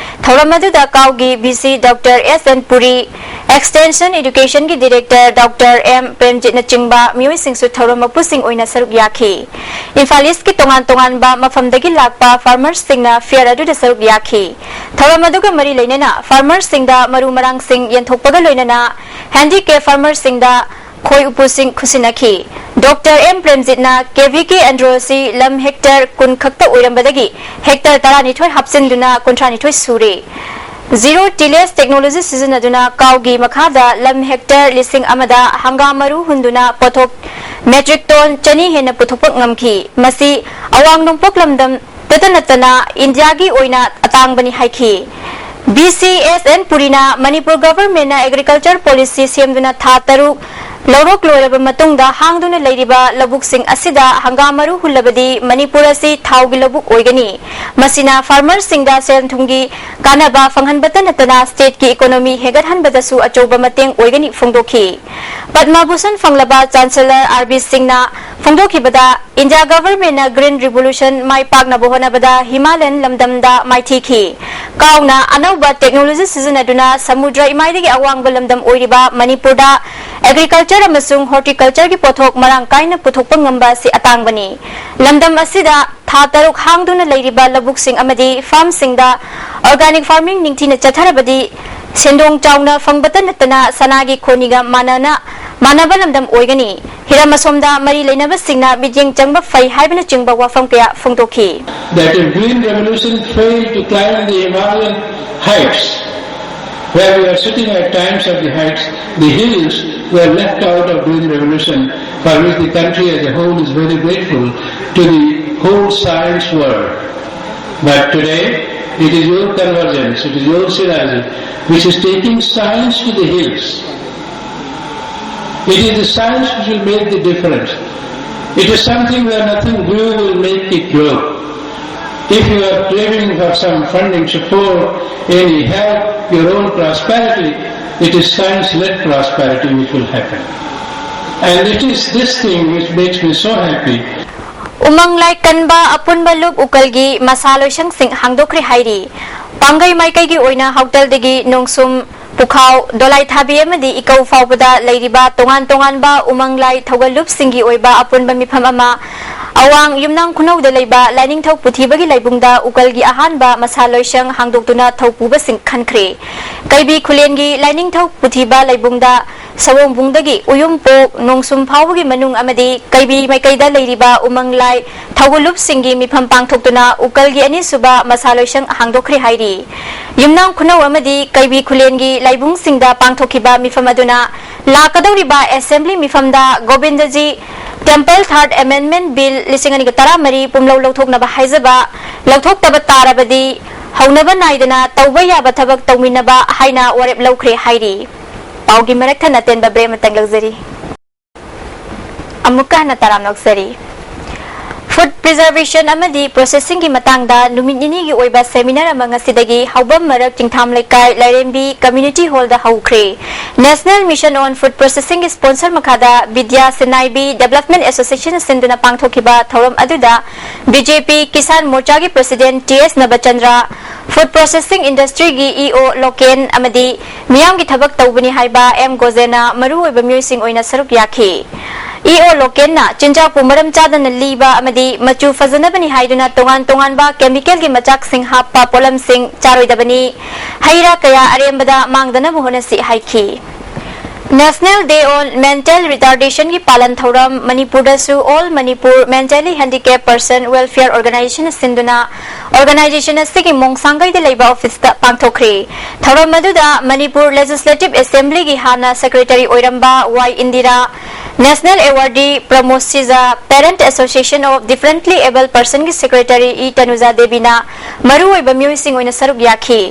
ꯊꯧꯔꯝ ꯑꯗꯨꯗ ꯀꯥꯎꯒꯤ V C doctor S N Puri, extension ꯑꯦꯗꯨꯀꯦꯁꯟꯒꯤ ꯗꯤꯔꯦꯛꯇꯔ ꯗꯣꯛꯇꯔ ꯑꯦꯝ ꯄ꯭ꯔꯦꯝꯖꯤꯠꯅꯆꯤꯡꯕ ꯃꯤꯑꯣꯏꯁꯤꯡꯁꯨ ꯊꯧꯔꯝ ꯃꯄꯨꯁꯤꯡ ꯑꯣꯏꯅ ꯁꯔꯨꯛ ꯌꯥꯈꯤ꯫ ꯏꯝꯐꯥꯜ ꯏꯁꯀꯤ ꯇꯣꯉꯥꯟ ꯇꯣꯉꯥꯟꯕ ꯃꯐꯝꯗꯒꯤ ꯂꯥꯛꯄ ꯐꯥꯔꯃꯔꯁꯤꯡꯅ ꯐꯤꯌꯔ ꯑꯗꯨꯗ ꯁꯔꯨꯛ ꯌꯥꯈꯤ꯫ ꯊꯧꯔꯝ ꯑꯗꯨꯒ ꯃꯔꯤ ꯂꯩꯅꯅ ꯐꯥꯔꯃꯔꯁꯤꯡꯗ ꯃꯔꯨ ꯃꯔꯥꯡꯁꯤꯡ ꯌꯦꯟꯊꯣꯛꯄꯒ ꯂꯣꯏꯅꯅ ꯍꯦꯟꯗꯤꯀꯦꯞ ꯐꯥꯔꯃꯔꯁꯤꯡꯗ ꯈꯣꯏ ꯎꯄꯨꯁꯤꯡ ꯈꯨꯠꯁꯤꯟꯅꯈꯤ꯫ ꯗꯣꯛꯇꯔ ꯑꯦꯝ ꯄ꯭ꯔꯦꯝꯖꯤꯠꯅ ꯀꯦ ꯚꯤ ꯀꯦ ꯑꯦꯟꯗ꯭ꯔꯣ ꯑꯁꯤ ꯂꯝ ꯍꯦꯛꯇꯔ ꯀꯨꯟ ꯈꯛꯇ ꯑꯣꯏꯔꯝꯕꯗꯒꯤ ꯍꯦꯛꯇꯔ ꯇꯔꯥꯅꯤꯊꯣꯏ ꯍꯥꯞꯆꯤꯟꯗꯨꯅ ꯀꯨꯟꯊ꯭ꯔꯥꯅꯤꯊꯣꯏ ꯁꯨꯔꯦ꯫ ꯖꯤꯔꯣ ꯇꯤꯂꯦꯖ ꯇꯦꯛꯅꯣꯂꯣꯖꯤ ꯁꯤꯖꯤꯟꯅꯗꯨꯅ ꯀꯥꯎꯒꯤ ꯃꯈꯥꯗ ꯂꯝ ꯍꯦꯛꯇꯔ ꯂꯤꯁꯤꯡ ꯑꯃꯗ ꯍꯪꯒꯥꯝ ꯃꯔꯨ ꯍꯨꯟꯗꯨꯅ ꯄꯣꯠꯊꯣꯛ ꯃꯦꯇ꯭ꯔꯤꯛ ꯇꯣꯟ ꯆꯅꯤ ꯍꯦꯟꯅ ꯄꯨꯊꯣꯛꯄ ꯉꯝꯈꯤ꯫ ꯃꯁꯤ ꯑꯋꯥꯡ ꯅꯣꯡꯄꯣꯛ ꯂꯝꯗꯝ ꯇꯇ ꯅꯠꯇꯅ ꯏꯟꯗꯤꯌꯥꯒꯤ ꯑꯣꯏꯅ ꯑꯇꯥꯡꯕꯅꯤ ꯍꯥꯏꯈꯤ꯫ ꯚꯤ ꯁꯤ ꯑꯦꯁ ꯑꯦꯟ ꯄꯨꯔꯤꯅ ꯃꯅꯤꯄꯨꯔ ꯒꯚꯔꯟꯃꯦꯟꯠꯅ ꯑꯦꯒ꯭ꯔꯤꯀꯜꯆꯔ ꯄꯣꯂꯤꯁꯤ ꯁꯦꯝꯗꯨꯅ ꯊꯥ ꯇꯔꯨꯛ ꯂꯧꯔꯣꯛ ꯂꯣꯏꯔꯕ ꯃꯇꯨꯡꯗ ꯍꯥꯡꯗꯨꯅ ꯂꯩꯔꯤꯕ ꯂꯧꯕꯨꯛꯁꯤꯡ ꯑꯁꯤꯗ ꯍꯪꯒꯥꯝ ꯃꯔꯨ ꯍꯨꯜꯂꯕꯗꯤ ꯃꯅꯤꯄꯨꯔ ꯑꯁꯤ ꯊꯥꯎꯒꯤ ꯂꯧꯕꯨꯛ ꯑꯣꯏꯒꯅꯤ꯫ ꯃꯁꯤꯅ farmerꯁꯤꯡꯗ ꯁꯦꯜ ꯊꯨꯝꯒꯤ ꯀꯥꯟꯅꯕ ꯐꯪꯍꯟꯕꯇ ꯅꯠꯇꯅ stateꯀꯤ economy ꯍꯦꯟꯒꯠꯍꯟꯕꯗꯁꯨ ꯑꯆꯧꯕ ꯃꯇꯦꯡ ꯑꯣꯏꯒꯅꯤ ꯐꯣꯡꯗꯣꯛꯈꯤ꯫ ꯄꯗꯃ ꯚꯨꯁꯟ ꯐꯪꯂꯕ Chancellor R B Singhꯅ ꯐꯣꯡꯗꯣꯛꯈꯤꯕꯗ, India Governmentꯅ Green Revolution ꯃꯥꯏ ꯄꯥꯛꯅꯕ ꯍꯣꯠꯅꯕꯗ ꯍꯤꯃꯥꯂꯌꯟ ꯂꯝꯗꯝꯗ ꯃꯥꯏꯊꯤꯈꯤ꯫ ꯀꯥꯎꯅ ꯑꯅꯧꯕ technology ꯁꯤꯖꯤꯟꯅꯗꯨꯅ ꯁꯃꯨꯗ꯭ꯔ ꯏꯃꯥꯏꯗꯒꯤ ꯑꯋꯥꯡꯕ ꯂꯝꯗꯝ ꯑꯣꯏꯔꯤꯕ ꯃꯅꯤꯄꯨꯔꯗ agriculture ꯑꯃꯁꯨꯡ horticultureꯒꯤ ꯄꯣꯠꯊꯣꯛ ꯃꯔꯥꯡ ꯀꯥꯏꯅ ꯄꯨꯊꯣꯛꯄ ꯉꯝꯕ ꯑꯁꯤ ꯑꯇꯥꯡꯕꯅꯤ꯫ ꯂꯝꯗꯝ ꯑꯁꯤꯗ ꯊꯥ ꯇꯔꯨꯛ ꯍꯥꯡꯗꯨꯅ ꯂꯩꯔꯤꯕ ꯂꯧꯕꯨꯛꯁꯤꯡ ꯑꯃꯗꯤ farmꯁꯤꯡꯗ organic farming ꯅꯤꯡꯊꯤꯅ ꯆꯠꯊꯔꯕꯗꯤ ꯁꯦꯟꯗꯣꯡ ꯆꯥꯎꯅ ꯐꯪꯕꯇ ꯅꯠꯇꯅ ꯁꯅꯥꯒꯤ ꯈꯣꯅꯤꯒ ꯃꯥꯟꯅꯅ, ꯃꯥꯟꯅꯕ ꯂꯝꯗꯝ ꯑꯣꯏꯒꯅꯤ꯫ ꯍꯤꯔꯝ ꯑꯁꯣꯝꯗ ꯃꯔꯤ ꯂꯩꯅꯕꯁꯤꯡꯅ ꯃꯤꯠꯌꯦꯡ ꯆꯪꯕ ꯐꯩ ꯍꯥꯏꯕꯅꯆꯤꯡꯕ ꯋꯥꯐꯝ ꯀꯌꯥ ꯐꯣꯡꯗꯣꯛꯈꯤ꯫ That if Green Revolution failed to climb the Himalayan heights, where we are sitting at times at the heights, the hills were left out of Green Revolution, for which the country as a whole is very grateful to the whole science world. But today, it is your convergence, it is your synergy, which is taking science to the hills. It is the science which will make the difference. It is something where nothing grew will make it grow. If you are craving for some funding support, any help, your own prosperity, it is science-led prosperity which will happen. And it is this thing which makes me so happy. ꯎꯃꯪ ꯂꯥꯏ ꯀꯟꯕ ꯑꯄꯨꯟꯕ ꯂꯨꯞ ꯎꯀꯜꯒꯤ ꯃꯁꯥ ꯂꯣꯏꯁꯪꯁꯤꯡ ꯍꯥꯡꯗꯣꯛꯈ꯭ꯔꯦ ꯍꯥꯏꯔꯤ꯫ ꯄꯥꯡꯒꯩ ꯃꯥꯏꯀꯩꯒꯤ ꯑꯣꯏꯅ ꯍꯥꯎꯇꯦꯜꯗꯒꯤ ꯅꯣꯡꯁꯨꯝ, ꯄꯨꯈꯥꯎ, ꯗꯣꯂꯥꯏ ꯊꯥꯕꯤ ꯑꯃꯗꯤ ꯏꯀꯧ ꯐꯥꯎꯕꯗ ꯂꯩꯔꯤꯕ ꯇꯣꯉꯥꯟ ꯇꯣꯉꯥꯟꯕ ꯎꯃꯪ ꯂꯥꯏ ꯊꯧꯒꯜꯂꯨꯞꯁꯤꯡꯒꯤ ꯑꯣꯏꯕ ꯑꯄꯨꯟꯕ ꯃꯤꯐꯝ ꯑꯃ ꯑꯋꯥꯡ ꯌꯨꯝꯅꯥꯝ ꯈꯨꯅꯧꯗ ꯂꯩꯕ ꯂꯥꯏꯅꯤꯡꯊꯧ ꯄꯨꯊꯤꯕꯒꯤ ꯂꯥꯏꯕꯨꯡꯗ ꯎꯀꯜꯒꯤ ꯑꯍꯥꯟꯕ ꯃꯁꯥ ꯂꯣꯏꯁꯪ ꯍꯥꯡꯗꯣꯛꯇꯨꯅ ꯊꯧꯄꯨꯕꯁꯤꯡ ꯈꯟꯈ꯭ꯔꯦ꯫ ꯀꯩꯕꯤ ꯈꯨꯂꯦꯟꯒꯤ ꯂꯥꯏꯅꯤꯡꯊꯧ ꯄꯨꯊꯤꯕ ꯂꯥꯏꯕꯨꯡꯗ ꯁꯑꯣꯡꯕꯨꯡꯗꯒꯤ ꯎꯌꯨꯝꯄꯣꯛ ꯅꯣꯡꯁꯨꯝ ꯐꯥꯎꯕꯒꯤ ꯃꯅꯨꯡ ꯑꯃꯗꯤ ꯀꯩꯕꯤ ꯃꯥꯏꯀꯩꯗ ꯂꯩꯔꯤꯕ ꯎꯃꯪ ꯂꯥꯏ ꯊꯧꯒꯜꯂꯨꯞꯁꯤꯡꯒꯤ ꯃꯤꯐꯝ ꯄꯥꯡꯊꯣꯛꯇꯨꯅ ꯎꯀꯜꯒꯤ ꯑꯅꯤꯁꯨꯕ ꯃꯁꯥ ꯂꯣꯏꯁꯪ ꯍꯥꯡꯗꯣꯛꯈ꯭ꯔꯦ ꯍꯥꯏꯔꯤ꯫ ꯌꯨꯝꯅꯥꯝ ꯈꯨꯅꯧ ꯑꯃꯗꯤ ꯀꯩꯕꯤ ꯈꯨꯂꯦꯟꯒꯤ ꯂꯥꯏꯕꯨꯡꯁꯤꯡꯗ ꯄꯥꯡꯊꯣꯛꯈꯤꯕ ꯃꯤꯐꯝ ꯑꯗꯨꯅ ꯂꯥꯛꯀꯗꯧꯔꯤꯕ assembly ꯃꯤꯐꯝꯗ Govindaji Temple Third Amendment Bill ꯂꯤꯁꯤꯡ ꯑꯅꯤꯒ ꯇꯔꯥꯃꯔꯤ ꯄꯨꯝꯂꯧ ꯂꯧꯊꯣꯛꯅꯕ ꯍꯥꯏꯖꯕ ꯂꯧꯊꯣꯛꯇꯕ ꯇꯥꯔꯕꯗꯤ ꯍꯧꯅꯕ ꯅꯥꯏꯗꯅ ꯇꯧꯕ ꯌꯥꯕ ꯊꯕꯛ ꯇꯧꯃꯤꯟꯅꯕ ꯍꯥꯏꯅ ꯋꯥꯔꯦꯞ ꯂꯧꯈ꯭ꯔꯦ ꯍꯥꯏꯔꯤ꯫ ꯄꯥꯎꯒꯤ ꯃꯔꯛ ꯊꯠꯅ ꯑꯇꯦꯟꯕ ꯕ꯭ꯔꯦꯛ ꯑꯃꯇꯪ ꯂꯧꯖꯔꯤ꯫ ꯑꯃꯨꯛꯀ ꯍꯟꯅ ꯇꯔꯥꯝꯅ ꯑꯣꯛꯆꯔꯤ꯫ ꯐꯨꯗ ꯄ꯭ꯔꯤꯖꯔꯕꯦꯁꯟ ꯑꯃꯗꯤ ꯄ꯭ꯔꯣꯁꯦꯁꯤꯡꯒꯤ ꯃꯇꯥꯡꯗ ꯅꯨꯃꯤꯠ ꯅꯤꯅꯤꯒꯤ ꯑꯣꯏꯕ ꯁꯦꯃꯤꯅꯥꯔ ꯑꯃ ꯉꯁꯤꯗꯒꯤ ꯍꯥꯎꯕꯝ ꯃꯔꯛ ꯆꯤꯡꯊꯥꯝ ꯂꯩꯀꯥꯏ ꯂꯥꯏꯔꯦꯝꯕꯤ ꯀꯝꯃ꯭ꯌꯨꯅꯤꯇꯤ ꯍꯣꯜꯗ ꯍꯧꯈ꯭ꯔꯦ꯫ ꯅꯦꯁꯅꯦꯜ ꯃꯤꯁꯟ ꯑꯣꯟ ꯐꯨꯗ ꯄ꯭ꯔꯣꯁꯦꯁꯤꯡꯒꯤ ꯁ꯭ꯄꯣꯟꯁꯔ ꯃꯈꯥꯗ ꯕꯤꯗ꯭ꯌꯥ ꯁꯦꯅꯥꯏꯕꯤ ꯗꯦꯕꯂꯞꯃꯦꯟ ꯑꯦꯁꯣꯁꯤꯌꯦꯁꯟꯅ ꯁꯤꯟꯗꯨꯅ ꯄꯥꯡꯊꯣꯛꯈꯤꯕ ꯊꯧꯔꯝ ꯑꯗꯨꯗ ꯕꯤ ꯖꯦ ꯄꯤ ꯀꯤꯁꯥꯟ ꯃꯣꯔꯆꯥꯒꯤ ꯄ꯭ꯔꯁꯤꯗꯦꯟꯠ ꯇꯤ ꯑꯦꯁ ꯅꯕꯆꯟꯗ꯭ꯔ, ꯐꯨꯗ ꯄ꯭ꯔꯣꯁꯦꯁꯤꯡ ꯏꯟꯗꯁꯇ꯭ꯔꯤꯒꯤ ꯏ ꯑꯣ ꯂꯣꯀꯦꯟ ꯑꯃꯗꯤ ꯃꯤꯌꯥꯝꯒꯤ ꯊꯕꯛ ꯇꯧꯕꯅꯤ ꯍꯥꯏꯕ ꯑꯦꯝ ꯒꯣꯖꯦꯅ ꯃꯔꯨꯑꯣꯏꯕ ꯃꯤꯑꯣꯏꯁꯤꯡ ꯑꯣꯏꯅ ꯁꯔꯨꯛ ꯌꯥꯈꯤ꯫ ꯏ ꯑꯣ ꯂꯣꯀꯦꯟꯅ ꯆꯤꯟꯖꯥꯛꯄꯨ ꯃꯔꯝ ꯆꯥꯗꯅ ꯂꯤꯕ ꯑꯃꯗꯤ ꯃꯆꯨ ꯐꯖꯅꯕꯅꯤ ꯍꯥꯏꯗꯨꯅ ꯇꯣꯉꯥꯟ ꯇꯣꯉꯥꯟꯕ ꯀꯦꯃꯤꯀꯦꯜꯒꯤ ꯃꯆꯥꯛꯁꯤꯡ ꯍꯥꯞꯄ ꯄꯣꯠꯂꯝꯁꯤꯡ ꯆꯥꯔꯣꯏꯗꯕꯅꯤ, ꯍꯩ ꯔꯥ ꯀꯌꯥ ꯑꯔꯦꯝꯕꯗ ꯃꯥꯡꯗꯅꯕ ꯍꯣꯠꯅꯁꯤ ꯍꯥꯏꯈꯤ꯫ National Day on Mental Retardation ꯒꯤ ꯄꯥꯂꯟ ꯊꯧꯔꯝ ꯃꯅꯤꯄꯨꯔꯗꯁꯨ All Manipur Mentally Handicapped Person Welfare Organization ꯅ ꯁꯤꯟꯗꯨꯅ organization ꯑꯁꯤꯒꯤ ꯃꯣꯡꯁꯥꯡꯒꯩꯗ ꯂꯩꯕ office ꯇ ꯄꯥꯡꯊꯣꯛꯈ꯭ꯔꯦ꯫ ꯊꯧꯔꯝ ꯑꯗꯨꯗ ꯃꯅꯤꯄꯨꯔ Legislative Assembly ꯒꯤ ꯍꯥꯟꯅ secretary ꯑꯣꯏꯔꯝꯕ Y Indira, National Awardee Pramod Sija, Parent Association of Differently Abled Person ꯒꯤ secretary ꯏ ꯇꯅꯨꯖꯥ ꯗꯦꯕꯤꯅ ꯃꯔꯨꯑꯣꯏꯕ ꯃꯤꯑꯣꯏꯁꯤꯡ ꯑꯣꯏꯅ ꯁꯔꯨꯛ ꯌꯥꯈꯤ꯫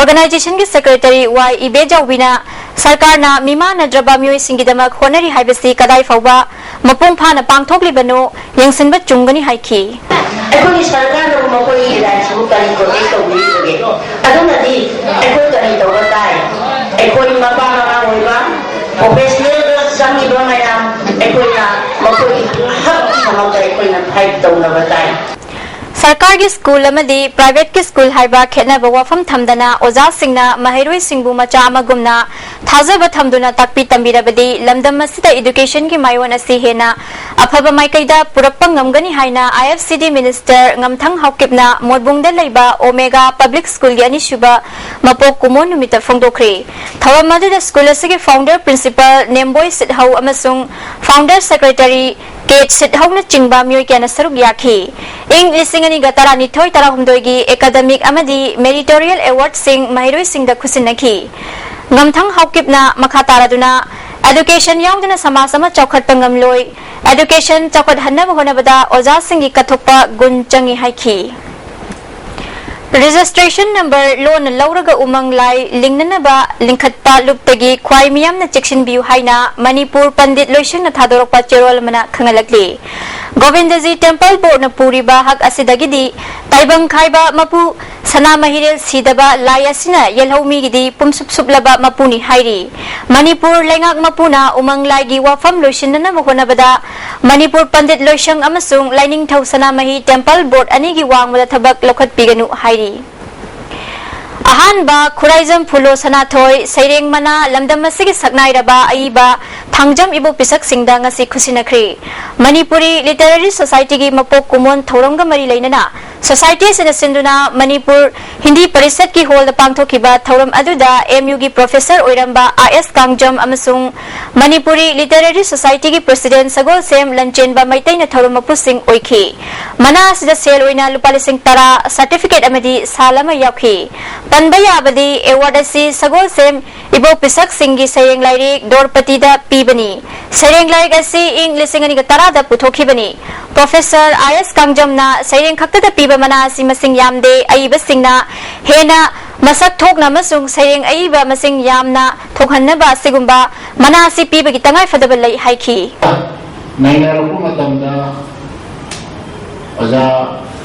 Organization ꯒꯤ secretary ꯋꯥꯏ ꯏꯕꯦꯖꯥꯎꯕꯤꯅ ꯁꯔꯀꯥꯔꯅ ꯃꯤꯃꯥꯟꯅꯗ꯭ꯔꯕ ꯃꯤꯑꯣꯏꯁꯤꯡꯒꯤꯗꯃꯛ ꯍꯣꯠꯅꯔꯤ ꯍꯥꯏꯕꯁꯤ ꯀꯗꯥꯏ ꯐꯥꯎꯕ ꯃꯄꯨꯡ ꯐꯥꯅ ꯄꯥꯡꯊꯣꯛꯂꯤꯕꯅꯣ ꯌꯦꯡꯁꯤꯟꯕ ꯆꯨꯝꯒꯅꯤ ꯍꯥꯏꯈꯤ꯫ ꯑꯩꯈꯣꯏꯒꯤ ꯁꯔꯀꯥꯔꯅꯕꯨ ꯃꯈꯣꯏꯒꯤ right ꯁꯤꯕꯨ ꯀꯔꯤ protect ꯇꯧꯕꯤꯔꯤꯕꯒꯦ? ꯑꯗꯨꯅꯗꯤ ꯑꯩꯈꯣꯏ ꯀꯔꯤ ꯇꯧꯕ ꯇꯥꯏ? ꯑꯩꯈꯣꯏ ꯃꯄꯥ ꯃꯃꯥ ꯑꯣꯏꯕ professional ꯗ ꯆꯪꯉꯤꯕ ꯃꯌꯥꯝ, ꯑꯩꯈꯣꯏꯅ ꯃꯈꯣꯏꯒꯤ ꯍꯛꯀꯤꯗꯃꯛꯇ ꯑꯩꯈꯣꯏꯅ fight ꯇꯧꯅꯕ ꯇꯥꯏ꯫ ꯁꯔꯀꯥꯔꯒꯤ ꯁ꯭ꯀꯨꯜ ꯑꯃꯗꯤ ꯄ꯭ꯔꯥꯏꯚꯦꯠꯀꯤ ꯁ꯭ꯀꯨꯜ ꯍꯥꯏꯕ ꯈꯦꯠꯅꯕ ꯋꯥꯐꯝ ꯊꯝꯗꯅ ꯑꯣꯖꯥꯁꯤꯡꯅ ꯃꯍꯩꯔꯣꯏꯁꯤꯡꯕꯨ ꯃꯆꯥ ꯑꯃꯒꯨꯝꯅ ꯊꯥꯖꯕ ꯊꯝꯗꯨꯅ ꯇꯥꯛꯄꯤ ꯇꯝꯕꯤꯔꯕꯗꯤ ꯂꯝꯗꯝ ꯑꯁꯤꯗ education ꯒꯤ ꯃꯥꯏꯑꯣꯟ ꯑꯁꯤ ꯍꯦꯟꯅ ꯑꯐꯕ ꯃꯥꯏꯀꯩꯗ ꯄꯨꯔꯛꯄ ꯉꯝꯒꯅꯤ ꯍꯥꯏꯅ I F C D minister ꯉꯝꯊꯪ ꯍꯥꯎꯀꯤꯞꯅ ꯃꯣꯠꯕꯨꯡꯗ ꯂꯩꯕ Omega Public School ꯒꯤ ꯑꯅꯤꯁꯨꯕ ꯃꯄꯣꯛ ꯀꯨꯝꯑꯣꯟ ꯅꯨꯃꯤꯠꯇ ꯐꯣꯡꯗꯣꯛꯈ꯭ꯔꯦ꯫ ꯊꯧꯔꯝ ꯑꯗꯨꯗ ꯁ꯭ꯀꯨꯜ ꯑꯁꯤꯒꯤ founder principal ꯅꯦꯝꯕꯣꯏ ꯁꯤꯠꯍꯧ ꯑꯃꯁꯨꯡ founder secretary ꯀꯦ ꯁꯤꯠꯍꯧꯅꯆꯤꯡꯕ ꯃꯤꯑꯣꯏ ꯀꯌꯥꯅ ꯁꯔꯨꯛ ꯌꯥꯈꯤ꯫ ꯏꯪ ꯂꯤꯁꯤꯡ ꯑꯅꯤꯒ ꯇꯔꯥꯅꯤꯊꯣꯏ ꯇꯔꯥꯍꯨꯝꯗꯣꯏꯒꯤ academic ꯑꯃꯗꯤ meritorial award ꯁꯤꯡ ꯃꯍꯩꯔꯣꯏꯁꯤꯡꯗ ꯈꯨꯠꯁꯤꯟꯅꯈꯤ꯫ ꯉꯝꯊꯪ ꯍꯥꯎꯀꯤꯞꯅ ꯃꯈꯥ ꯇꯥꯔꯗꯨꯅ, education ꯌꯥꯎꯗꯅ ꯁꯃꯥꯖ ꯑꯃ ꯆꯥꯎꯈꯠꯄ ꯉꯝꯂꯣꯏ, education ꯆꯥꯎꯈꯠꯍꯟꯅꯕ ꯍꯣꯠꯅꯕꯗ ꯑꯣꯖꯥꯁꯤꯡꯒꯤ ꯀꯠꯊꯣꯛꯄ ꯒꯨꯟ ꯆꯪꯏ ꯍꯥꯏꯈꯤ꯫ Registration number ꯂꯣꯟꯅ ꯂꯧꯔꯒ ꯎꯃꯪ ꯂꯥꯏ ꯂꯤꯡꯅꯅꯕ ꯂꯤꯡꯈꯠꯄ ꯂꯨꯞꯇꯒꯤ ꯈ꯭ꯋꯥꯏ ꯃꯤꯌꯥꯝꯅ ꯆꯦꯛꯁꯤꯟꯕꯤꯌꯨ ꯍꯥꯏꯅ ꯃꯅꯤꯄꯨꯔ ꯄꯟꯗꯤꯠ ꯂꯣꯏꯁꯪꯅ ꯊꯥꯗꯣꯔꯛꯄ ꯆꯦꯔꯣꯜ ꯑꯃꯅ ꯈꯪꯍꯜꯂꯛꯂꯤ꯫ ꯒꯣꯕꯤꯟꯗꯖꯤ ꯇꯦꯝꯄꯜ ꯕꯣꯔꯗꯅ ꯄꯨꯔꯤꯕ ꯍꯛ ꯑꯁꯤꯗꯒꯤꯗꯤ ꯇꯥꯏꯕꯪ ꯈꯥꯏꯕ ꯃꯄꯨ ꯁꯅꯥꯃꯍꯤꯔꯦꯜ ꯁꯤꯗꯕ ꯂꯥꯏ ꯑꯁꯤꯅ ꯌꯦꯜꯍꯧ ꯃꯤꯒꯤꯗꯤ ꯄꯨꯝꯁꯨꯞ ꯁꯨꯞꯂꯕ ꯃꯄꯨꯅꯤ ꯍꯥꯏꯔꯤ꯫ ꯃꯅꯤꯄꯨꯔ ꯂꯩꯉꯥꯛ ꯃꯄꯨꯅ ꯎꯃꯪ ꯂꯥꯏꯒꯤ ꯋꯥꯐꯝ ꯂꯣꯏꯁꯤꯟꯅꯅꯕ ꯍꯣꯠꯅꯕꯗ ꯃꯅꯤꯄꯨꯔ ꯄꯟꯗꯤꯠ ꯂꯣꯏꯁꯪ ꯑꯃꯁꯨꯡ ꯂꯥꯏꯅꯤꯡꯊꯧ ꯁꯅꯥꯃꯍꯤ ꯇꯦꯝꯄꯜ ꯕꯣꯔꯗ ꯑꯅꯤꯒꯤ ꯋꯥꯡꯃꯗ ꯊꯕꯛ ꯂꯧꯈꯠꯄꯤꯒꯅꯨ ꯍꯥꯏꯔꯤ꯫ ꯑꯍꯥꯟꯕ ꯈꯨꯔꯥꯏꯖꯝ ꯐꯨꯂꯣ ꯁꯅꯥꯊꯣꯏ ꯁꯩꯔꯦꯡ ꯃꯅꯥ ꯂꯝꯗꯝ ꯑꯁꯤꯒꯤ ꯁꯛꯅꯥꯏꯔꯕ ꯑꯏꯕ ꯊꯥꯡꯖꯝ ꯏꯕꯣꯛ ꯄꯤꯁꯛꯁꯤꯡꯗ ꯉꯁꯤ ꯈꯨꯠꯁꯤꯟꯅꯈ꯭ꯔꯤ꯫ ꯃꯅꯤꯄꯨꯔꯤ ꯂꯤꯇꯔꯦꯔꯤ ꯁꯣꯁꯥꯏꯇꯤꯒꯤ ꯃꯄꯣꯛ ꯀꯨꯝꯑꯣꯟ ꯊꯧꯔꯝꯒ ꯃꯔꯤ ꯂꯩꯅꯅ ꯁꯣꯁꯥꯏꯇꯤ ꯑꯁꯤꯅ ꯁꯤꯟꯗꯨꯅ ꯃꯅꯤꯄꯨꯔ ꯍꯤꯟꯗꯤ ꯄꯔꯤꯁꯠꯀꯤ ꯍꯣꯜꯗ ꯄꯥꯡꯊꯣꯛꯈꯤꯕ ꯊꯧꯔꯝ ꯑꯗꯨꯗ ꯑꯦꯝ ꯌꯨꯒꯤ ꯄ꯭ꯔꯣꯐꯦꯁꯔ ꯑꯣꯏꯔꯝꯕ ꯑꯥꯏ ꯑꯦꯁ ꯀꯥꯡꯖꯝ ꯑꯃꯁꯨꯡ ꯃꯅꯤꯄꯨꯔꯤ ꯂꯤꯇꯔꯦꯔꯤ ꯁꯣꯁꯥꯏꯇꯤꯒꯤ ꯄ꯭ꯔꯁꯤꯗꯦꯟ ꯁꯒꯣꯜꯁꯦꯝ ꯂꯟꯆꯦꯟꯕ ꯃꯩꯇꯩꯅ ꯊꯧꯔꯝ ꯃꯄꯨꯁꯤꯡ ꯑꯣꯏꯈꯤ꯫ ꯃꯅꯥ ꯑꯁꯤꯗ ꯁꯦꯜ ꯑꯣꯏꯅ ꯂꯨꯄꯥ ꯂꯤꯁꯤꯡ ꯇꯔꯥ, ꯁꯥꯔꯇꯤꯐꯤꯀꯦꯠ ꯑꯃꯗꯤ ꯁꯥꯜ ꯑꯃ ꯌꯥꯎꯈꯤ꯫ ꯄꯟꯕ ꯌꯥꯕꯗꯤ ꯑꯦꯋꯥꯔꯗ ꯑꯁꯤ ꯁꯒꯣꯜꯁꯦꯝ ꯏꯕꯣꯛ ꯄꯤꯁꯛꯁꯤꯡꯒꯤ ꯁꯩꯔꯦꯡ ꯂꯥꯏꯔꯤꯛ ꯗ꯭ꯔꯣꯄꯇꯤꯗ ꯄꯤꯕꯅꯤ꯫ ꯁꯩꯔꯦꯡ ꯂꯥꯏꯔꯤꯛ ꯑꯁꯤ ꯏꯪ ꯂꯤꯁꯤꯡ ꯑꯅꯤꯒ ꯇꯔꯥꯗ ꯄꯨꯊꯣꯛꯈꯤꯕꯅꯤ꯫ ꯄ꯭ꯔꯣꯐꯦꯁꯔ ꯑꯥꯏ ꯑꯦꯁ ꯀꯥꯡꯖꯝꯅ ꯁꯩꯔꯦꯡ ꯈꯛꯇꯗ ꯄꯤꯕ ꯃꯅꯥ ꯑꯁꯤ ꯃꯁꯤꯡ ꯌꯥꯝꯗꯦ, ꯑꯏꯕꯁꯤꯡꯅ ꯍꯦꯟꯅ ꯃꯁꯛ ꯊꯣꯛꯅ ꯑꯃꯁꯨꯡ ꯁꯩꯔꯦꯡ ꯑꯏꯕ ꯃꯁꯤꯡ ꯌꯥꯝꯅ ꯊꯣꯛꯍꯟꯅꯕ ꯑꯁꯤꯒꯨꯝꯕ ꯃꯅꯥ ꯑꯁꯤ ꯄꯤꯕꯒꯤ ꯇꯉꯥꯏꯐꯗꯕ ꯂꯩ ꯍꯥꯏꯈꯤ꯫ ꯅꯩꯅꯔꯛꯄ ꯃꯇꯝꯗ ꯑꯣꯖꯥ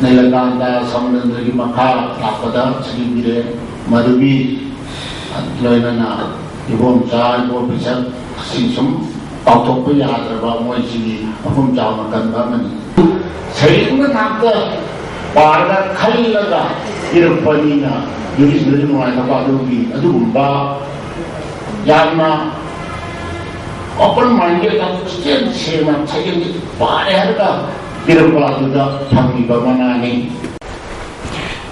ꯅꯤꯂꯀꯥꯟꯇ ꯁꯃꯨꯗ꯭ꯔꯒꯤ ꯃꯈꯥ ꯂꯥꯛꯄꯗ ꯁꯤꯒꯤ ꯕꯤꯔꯦꯟ ꯃꯗꯨꯒꯤ ꯂꯣꯏꯅꯅ ꯏꯕꯣꯝꯆꯥ, ꯏꯕꯣꯝ ꯄꯤꯁꯛ ꯑꯁꯤ ꯁꯨꯝ ꯀꯥꯎꯊꯣꯛꯄ ꯌꯥꯗ꯭ꯔꯕ ꯃꯣꯏꯁꯤꯒꯤ ꯃꯐꯝ ꯆꯥꯎꯅ ꯀꯟꯕ ꯑꯃꯅꯤ꯫ ꯁꯩꯔꯦꯡꯅ ꯉꯥꯛꯇ ꯄꯥꯔꯒ ꯈꯜꯂꯒ ꯏꯔꯛꯄꯅꯤꯅ ꯅꯨꯡꯁꯤꯕꯗꯤ ꯅꯨꯡꯉꯥꯏꯇꯕ ꯑꯗꯨꯒꯤ ꯑꯗꯨꯒꯨꯝꯕ ꯌꯥꯝꯅ open minded ꯌꯥꯝ ꯄꯨꯛꯆꯦꯜ ꯁꯦꯡꯅ ꯁꯩꯔꯦꯡꯁꯤ ꯄꯥꯔꯦ ꯍꯥꯏꯔꯒ ꯄꯤꯔꯛꯄ ꯑꯗꯨꯗ ꯐꯪꯂꯤꯕ ꯃꯅꯥꯅꯤ꯫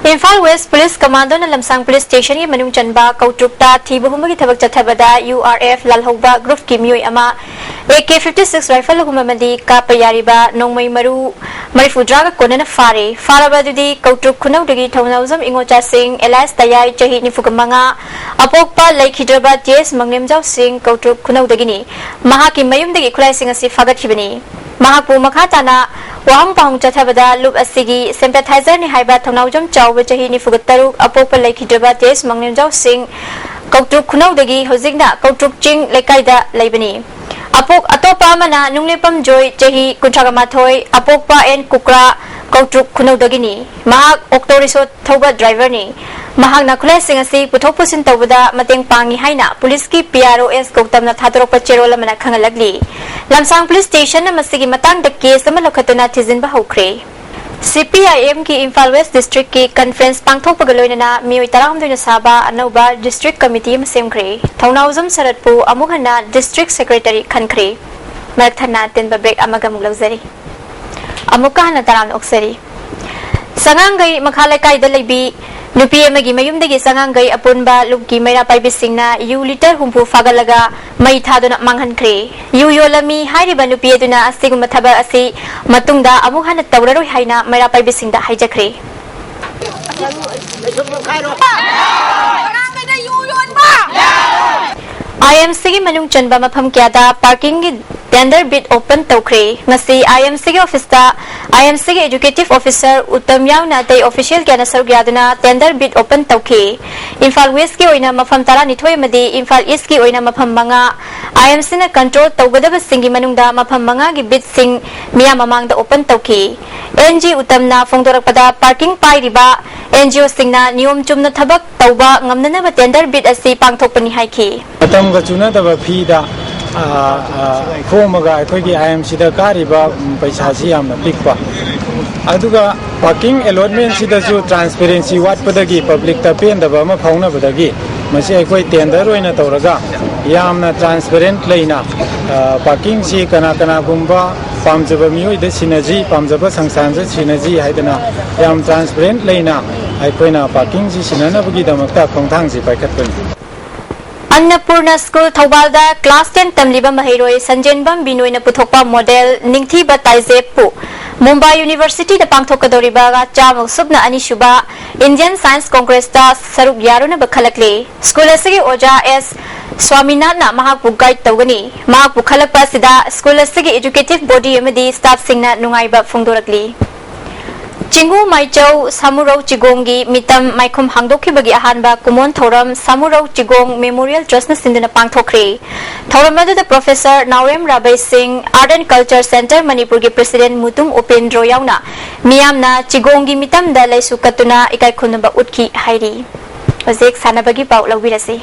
ꯏꯝꯐꯥꯜ ꯋꯦꯁ ꯄꯨꯂꯤꯁ ꯀꯃꯥꯟꯗꯣꯅ ꯂꯝꯁꯥꯡ ꯄꯨꯂꯤꯁ ꯁ꯭ꯇꯦꯁꯟꯒꯤ ꯃꯅꯨꯡ ꯆꯟꯕ ꯀꯧꯇ꯭ꯔꯨꯛꯇ ꯊꯤꯕ ꯍꯨꯝꯕꯒꯤ ꯊꯕꯛ ꯆꯠꯊꯕꯗ ꯌꯨ ꯑꯥꯔ ꯑꯦꯐ ꯂꯥꯜꯍꯧꯕ ꯒ꯭ꯔꯨꯞꯀꯤ ꯃꯤꯑꯣꯏ ꯑꯃ A K fifty six rifle ꯑꯍꯨꯝ ꯑꯃꯗꯤ ꯀꯥꯞꯄ ꯌꯥꯔꯤꯕ ꯅꯣꯡꯃꯩ ꯃꯔꯨ ꯃꯔꯤꯐꯨꯇꯔꯥꯒ ꯀꯣꯟꯅꯅ ꯐꯥꯔꯦ꯫ ꯐꯥꯔꯕ ꯑꯗꯨꯗꯤ ꯀꯧꯇ꯭ꯔꯨꯛ ꯈꯨꯅꯧꯗꯒꯤ ꯊꯧꯅꯥꯎꯖꯝ ꯏꯉꯣꯆꯥꯁꯤꯡ ꯑꯦꯂꯥꯏꯁ ꯇꯌꯥꯏ ꯆꯍꯤ ꯅꯤꯐꯨꯒ ꯃꯉꯥ, ꯑꯄꯣꯛꯄ ꯂꯩꯈꯤꯗ꯭ꯔꯕ ꯇꯤ ꯑꯦꯁ ꯃꯪꯂꯦꯝꯖꯥꯎꯁꯤꯡ ꯀꯧꯇ꯭ꯔꯨꯛ ꯈꯨꯅꯧꯗꯒꯤꯅꯤ꯫ ꯃꯍꯥꯛꯀꯤ ꯃꯌꯨꯝꯗꯒꯤ ꯈꯨꯠꯂꯥꯏꯁꯤꯡ ꯑꯁꯤ ꯐꯥꯒꯠꯈꯤꯕꯅꯤ꯫ ꯃꯍꯥꯛꯄꯨ ꯃꯈꯥ ꯇꯥꯅ ꯋꯥꯍꯪ ꯄꯥꯎꯍꯪ ꯆꯠꯊꯕꯗ ꯂꯨꯞ ꯑꯁꯤꯒꯤ sympathizer ꯅꯤ ꯍꯥꯏꯕ ꯊꯧꯅꯥꯎꯖꯝ ꯆꯥꯎꯕ ꯆꯍꯤ ꯅꯤꯐꯨꯒ ꯇꯔꯨꯛ ꯑꯄꯣꯛꯄ ꯂꯩꯈꯤꯗ꯭ꯔꯕ ꯇꯦꯖ ꯃꯪꯂꯦꯝꯖꯥꯎ ꯁꯤꯡ ꯀꯧꯇ꯭ꯔꯨꯛ ꯈꯨꯅꯧꯗꯒꯤ ꯍꯧꯖꯤꯛꯅ ꯀꯧꯇ꯭ꯔꯨꯛ ꯆꯤꯡ ꯂꯩꯀꯥꯏꯗ ꯂꯩꯕꯅꯤ꯫ ꯑꯄꯣꯛ ꯑꯇꯣꯞꯄ ꯑꯃꯅ ꯅꯨꯡꯂꯦꯄꯝ ꯖꯣꯏ ꯆꯍꯤ ꯀꯨꯟꯊ꯭ꯔꯥꯒ ꯃꯥꯊꯣꯏ ꯑꯄꯣꯛꯄ ꯑꯦꯟ ꯀꯨꯀ꯭ꯔꯥ ꯀꯧꯇ꯭ꯔꯨꯛ ꯈꯨꯅꯧꯗꯒꯤꯅꯤ꯫ ꯃꯍꯥꯛ ꯑꯣꯛꯇꯣ ꯔꯤꯛꯁꯣ ꯊꯧꯕ ꯗ꯭ꯔꯥꯏꯚꯔꯅꯤ꯫ ꯃꯍꯥꯛꯅ ꯈꯨꯠꯂꯥꯏꯁꯤꯡ ꯑꯁꯤ ꯄꯨꯊꯣꯛ ꯄꯨꯁꯤꯟ ꯇꯧꯕꯗ ꯃꯇꯦꯡ ꯄꯥꯡꯏ ꯍꯥꯏꯅ ꯄꯨꯂꯤꯁꯀꯤ ꯄꯤ ꯑꯥꯔ ꯑꯣ ꯑꯦꯁ ꯒꯧꯇꯝꯅ ꯊꯥꯗꯣꯔꯛꯄ ꯆꯦꯔꯣꯜ ꯑꯃꯅ ꯈꯪꯍꯜꯂꯛꯂꯤ꯫ ꯂꯝꯁꯥꯡ ꯄꯨꯂꯤꯁ ꯁ꯭ꯇꯦꯁꯟꯅ ꯃꯁꯤꯒꯤ ꯃꯇꯥꯡꯗ ꯀꯦꯁ ꯑꯃ ꯂꯧꯈꯠꯇꯨꯅ ꯊꯤꯖꯤꯟꯕ ꯍꯧꯈ꯭ꯔꯦ꯫ ꯁꯤ ꯄꯤ ꯑꯥꯏ ꯑꯦꯝꯒꯤ ꯏꯝꯐꯥꯜ ꯋꯦꯁ ꯗꯤꯁꯇ꯭ꯔꯤꯛꯀꯤ ꯀꯟꯐ꯭ꯔꯦꯟꯁ ꯄꯥꯡꯊꯣꯛꯄꯒ ꯂꯣꯏꯅꯅ ꯃꯤꯑꯣꯏ ꯇꯔꯥꯍꯨꯝꯗꯣꯏꯅ ꯁꯥꯕ ꯑꯅꯧꯕ ꯗꯤꯁꯇ꯭ꯔꯤꯛ ꯀꯃꯤꯇꯤ ꯑꯃ ꯁꯦꯝꯈ꯭ꯔꯦ꯫ ꯊꯧꯅꯥꯎꯖꯝ ꯁꯔꯠꯄꯨ ꯑꯃꯨꯛ ꯍꯟꯅ ꯗꯤꯁꯇ꯭ꯔꯤꯛ ꯁꯦꯀ꯭ꯔꯦꯇꯔꯤ ꯈꯟꯈ꯭ꯔꯦ꯫ ꯃꯔꯛ ꯊꯠꯅ ꯑꯇꯦꯟꯕ ꯕ꯭ꯔꯦꯛ ꯑꯃꯒ ꯑꯃꯨꯛ ꯂꯧꯖꯔꯤ꯫ ꯑꯃꯨꯛꯀ ꯍꯟꯅ ꯇꯔꯥꯝꯅ ꯑꯣꯛꯆꯔꯤ꯫ ꯁꯉꯥꯡꯒꯩ ꯃꯈꯥ ꯂꯩꯀꯥꯏꯗ ꯂꯩꯕꯤ ꯅꯨꯄꯤ ꯑꯃꯒꯤ ꯃꯌꯨꯝꯗꯒꯤ ꯁꯉꯥꯡꯒꯩ ꯑꯄꯨꯟꯕ ꯂꯨꯞꯀꯤ ꯃꯩꯔꯥ ꯄꯥꯏꯕꯤꯁꯤꯡꯅ ꯌꯨ ꯂꯤꯇꯔ ꯍꯨꯝꯐꯨ ꯐꯥꯒꯠꯂꯒ ꯃꯩ ꯊꯥꯗꯨꯅ ꯃꯥꯡꯍꯟꯈ꯭ꯔꯦ꯫ ꯌꯨ ꯌꯣꯜꯂꯝꯃꯤ ꯍꯥꯏꯔꯤꯕ ꯅꯨꯄꯤ ꯑꯗꯨꯅ ꯑꯁꯤꯒꯨꯝꯕ ꯊꯕꯛ ꯑꯁꯤ ꯃꯇꯨꯡꯗ ꯑꯃꯨꯛ ꯍꯟꯅ ꯇꯧꯔꯔꯣꯏ ꯍꯥꯏꯅ ꯃꯩꯔꯥ ꯄꯥꯏꯕꯤꯁꯤꯡꯗ ꯍꯥꯏꯖꯈ꯭ꯔꯦ꯫ ꯑꯥꯏ ꯑꯦꯝ ꯁꯤꯒꯤ ꯃꯅꯨꯡ ꯆꯟꯕ ꯃꯐꯝ ꯀꯌꯥꯗ ꯄꯥꯔꯀꯤꯡꯒꯤ ꯇꯦꯟꯗꯔ ꯕꯤꯗ ꯑꯣꯄꯟ ꯇꯧꯈ꯭ꯔꯦ꯫ ꯉꯁꯤ ꯑꯥꯏ ꯑꯦꯝ ꯁꯤꯒꯤ ꯑꯣꯐꯤꯁꯇ ꯑꯥꯏ ꯑꯦꯝ ꯁꯤꯒꯤ ꯑꯦꯛꯖꯤꯀ꯭ꯌꯨꯇꯤꯚ ꯑꯣꯐꯤꯁꯔ ꯎꯠꯇꯝ ꯌꯥꯎꯅ ꯑꯇꯩ ꯑꯣꯐꯤꯁꯤꯌꯦꯜ ꯀꯌꯥꯅ ꯁꯔꯨꯛ ꯌꯥꯗꯨꯅ ꯇꯦꯟꯗꯔ ꯕꯤꯗ ꯑꯣꯄꯟ ꯇꯧꯈꯤ꯫ ꯏꯝꯐꯥꯜ ꯋꯦꯁꯀꯤ ꯑꯣꯏꯅ ꯃꯐꯝ ꯇꯔꯥꯅꯤꯊꯣꯏ ꯑꯃꯗꯤ ꯏꯝꯐꯥꯜ ꯏꯁꯀꯤ ꯑꯣꯏꯅ ꯃꯐꯝ ꯃꯉꯥ, ꯑꯥꯏ ꯑꯦꯝ ꯁꯤꯅ ꯀꯟꯇ꯭ꯔꯣꯜ ꯇꯧꯒꯗꯕꯁꯤꯡꯒꯤ ꯃꯅꯨꯡꯗ ꯃꯐꯝ ꯃꯉꯥꯒꯤ ꯕꯤꯗꯁꯤꯡ ꯃꯤꯌꯥꯝ ꯃꯃꯥꯡꯗ ꯑꯣꯄꯟ ꯇꯧꯈꯤ꯫ ꯑꯦꯟ ꯖꯤ ꯎꯇꯝꯅ ꯐꯣꯡꯗꯣꯔꯛꯄꯗ, ꯄꯥꯔꯀꯤꯡ ꯄꯥꯏꯔꯤꯕ ꯑꯦꯟ ꯖꯤ ꯑꯣꯁꯤꯡꯅ ꯅꯤꯌꯣꯝ ꯆꯨꯝꯅ ꯊꯕꯛ ꯇꯧꯕ ꯉꯝꯅꯅꯕ ꯇꯦꯟꯗꯔ ꯕꯤꯗ ꯑꯁꯤ ꯄꯥꯡꯊꯣꯛꯄꯅꯤ ꯍꯥꯏꯈꯤ꯫ ꯃꯇꯝꯒ ꯆꯨꯅꯗꯕ ꯐꯤꯗ, ꯑ, ꯑ, ꯈꯣꯝꯃꯒ ꯑꯩꯈꯣꯏꯒꯤ ꯑꯥꯏ ꯑꯦꯝ ꯁꯤꯗ ꯀꯥꯔꯤꯕ, ꯎꯝ, ꯄꯩꯁꯥꯁꯤ ꯌꯥꯝꯅ ꯄꯤꯛꯄ꯫ ꯑꯗꯨꯒ ꯄꯥꯔꯀꯤꯡ ꯑꯦꯂꯣꯠꯃꯦꯟꯁꯤꯗꯁꯨ ꯇ꯭ꯔꯥꯟꯁꯄꯦꯔꯦꯟꯁꯤ ꯋꯥꯠꯄꯗꯒꯤ, ꯄꯕ꯭ꯂꯤꯛꯇ ꯄꯦꯟꯗꯕ ꯑꯃ ꯐꯥꯎꯅꯕꯗꯒꯤ ꯃꯁꯤ ꯑꯩꯈꯣꯏ ꯇꯦꯟꯗꯔ ꯑꯣꯏꯅ ꯇꯧꯔꯒ ꯌꯥꯝꯅ ꯇ꯭ꯔꯥꯟꯁꯄꯦꯔꯦꯟ ꯂꯩꯅ, ꯑ, ꯄꯥꯔꯀꯤꯡꯁꯤ ꯀꯅꯥ ꯀꯅꯥꯒꯨꯝꯕ ꯄꯥꯝꯖꯕ ꯃꯤꯑꯣꯏꯗ ꯁꯤꯟꯅꯁꯤ, ꯄꯥꯝꯖꯕ ꯁꯪꯁꯊꯥꯟꯗ ꯁꯤꯟꯅꯁꯤ ꯍꯥꯏꯗꯅ ꯌꯥꯝ ꯇ꯭ꯔꯥꯟꯁꯄꯦꯔꯦꯟ ꯂꯩꯅ ꯑꯩꯈꯣꯏꯅ ꯄꯥꯔꯀꯤꯡꯁꯤ ꯁꯤꯟꯅꯅꯕꯒꯤꯗꯃꯛꯇ ꯈꯣꯡꯊꯥꯡꯁꯤ ꯄꯥꯏꯈꯠꯄꯅꯤ꯫ ꯑꯟꯅꯄꯨꯔꯅ ꯁ꯭ꯀꯨꯜ ꯊꯧꯕꯥꯜꯗ ꯀ꯭ꯂꯥꯁ ꯇꯦꯟ ꯇꯝꯂꯤꯕ ꯃꯍꯩꯔꯣꯏ ꯁꯟꯖꯦꯟꯕꯝ ꯕꯤꯅꯣꯏꯅ ꯄꯨꯊꯣꯛꯄ ꯃꯣꯗꯦꯜ ꯅꯤꯡꯊꯤꯕ ꯇꯥꯏꯖꯦꯞꯄꯨ ꯃꯨꯝꯕꯥꯏ ꯌꯨꯅꯤꯚꯔꯁꯤꯇꯤꯗ ꯄꯥꯡꯊꯣꯛꯀꯗꯧꯔꯤꯕ ꯆꯥꯝꯃ ꯁꯨꯞꯅ ꯑꯅꯤꯁꯨꯕ ꯏꯟꯗꯤꯌꯟ ꯁꯥꯏꯟꯁ ꯀꯣꯡꯒ꯭ꯔꯦꯁꯇ ꯁꯔꯨꯛ ꯌꯥꯔꯨꯅꯕ ꯈꯜꯂꯛꯂꯤ꯫ ꯁ꯭ꯀꯨꯜ ꯑꯁꯤꯒꯤ ꯑꯣꯖꯥ ꯑꯦꯁ ꯁ꯭ꯋꯥꯃꯤꯅꯥꯊꯅ ꯃꯍꯥꯛꯄꯨ ꯒꯥꯏꯗ ꯇꯧꯒꯅꯤ꯫ ꯃꯍꯥꯛꯄꯨ ꯈꯜꯂꯛꯄ ꯑꯁꯤꯗ ꯁ꯭ꯀꯨꯜ ꯑꯁꯤꯒꯤ ꯑꯦꯖꯨꯀꯦꯇꯤꯚ ꯕꯣꯗꯤ ꯑꯃꯗꯤ ꯁ꯭ꯇꯥꯐꯁꯤꯡꯅ ꯅꯨꯡꯉꯥꯏꯕ ꯐꯣꯡꯗꯣꯔꯛꯂꯤ꯫ ꯆꯤꯡꯒꯨ ꯃꯥꯏꯆꯧ ꯁꯥꯃꯨꯔꯧ ꯆꯤꯒꯣꯡꯒꯤ ꯃꯤꯇꯝ ꯃꯥꯏꯈꯨꯝ ꯍꯥꯡꯗꯣꯛꯈꯤꯕꯒꯤ ꯑꯍꯥꯟꯕ ꯀꯨꯃꯣꯟ ꯊꯧꯔꯝ ꯁꯥꯃꯨꯔꯧ ꯆꯤꯒꯣꯡ ꯃꯦꯃꯣꯔꯤꯌꯦꯜ ꯇ꯭ꯔꯁꯅ ꯁꯤꯟꯗꯨꯅ ꯄꯥꯡꯊꯣꯛꯈ꯭ꯔꯦ꯫ ꯊꯧꯔꯝ ꯑꯗꯨꯗ ꯄ꯭ꯔꯣꯐꯦꯁꯔ ꯅꯥꯎꯔꯦꯝ ꯔꯥꯕꯩ ꯁꯤꯡ, ꯑꯥꯔꯠ ꯑꯦꯟ ꯀꯜꯆꯔ ꯁꯦꯟꯇꯔ ꯃꯅꯤꯄꯨꯔꯒꯤ ꯄ꯭ꯔꯦꯁꯤꯗꯦꯟꯠ ꯃꯨꯇꯨꯝ ꯎꯄꯦꯟꯗ꯭ꯔꯣ ꯌꯥꯎꯅ ꯃꯤꯌꯥꯝꯅ ꯆꯤꯒꯣꯡꯒꯤ ꯃꯤꯇꯝꯗ ꯂꯩꯁꯨ ꯀꯠꯇꯨꯅ ꯏꯀꯥꯏ ꯈꯨꯝꯅꯕ ꯎꯠꯈꯤ ꯍꯥꯏꯔꯤ꯫ ꯍꯧꯖꯤꯛ ꯁꯥꯟꯅꯕꯒꯤ ꯄꯥꯎ ꯂꯧꯕꯤꯔꯁꯤ꯫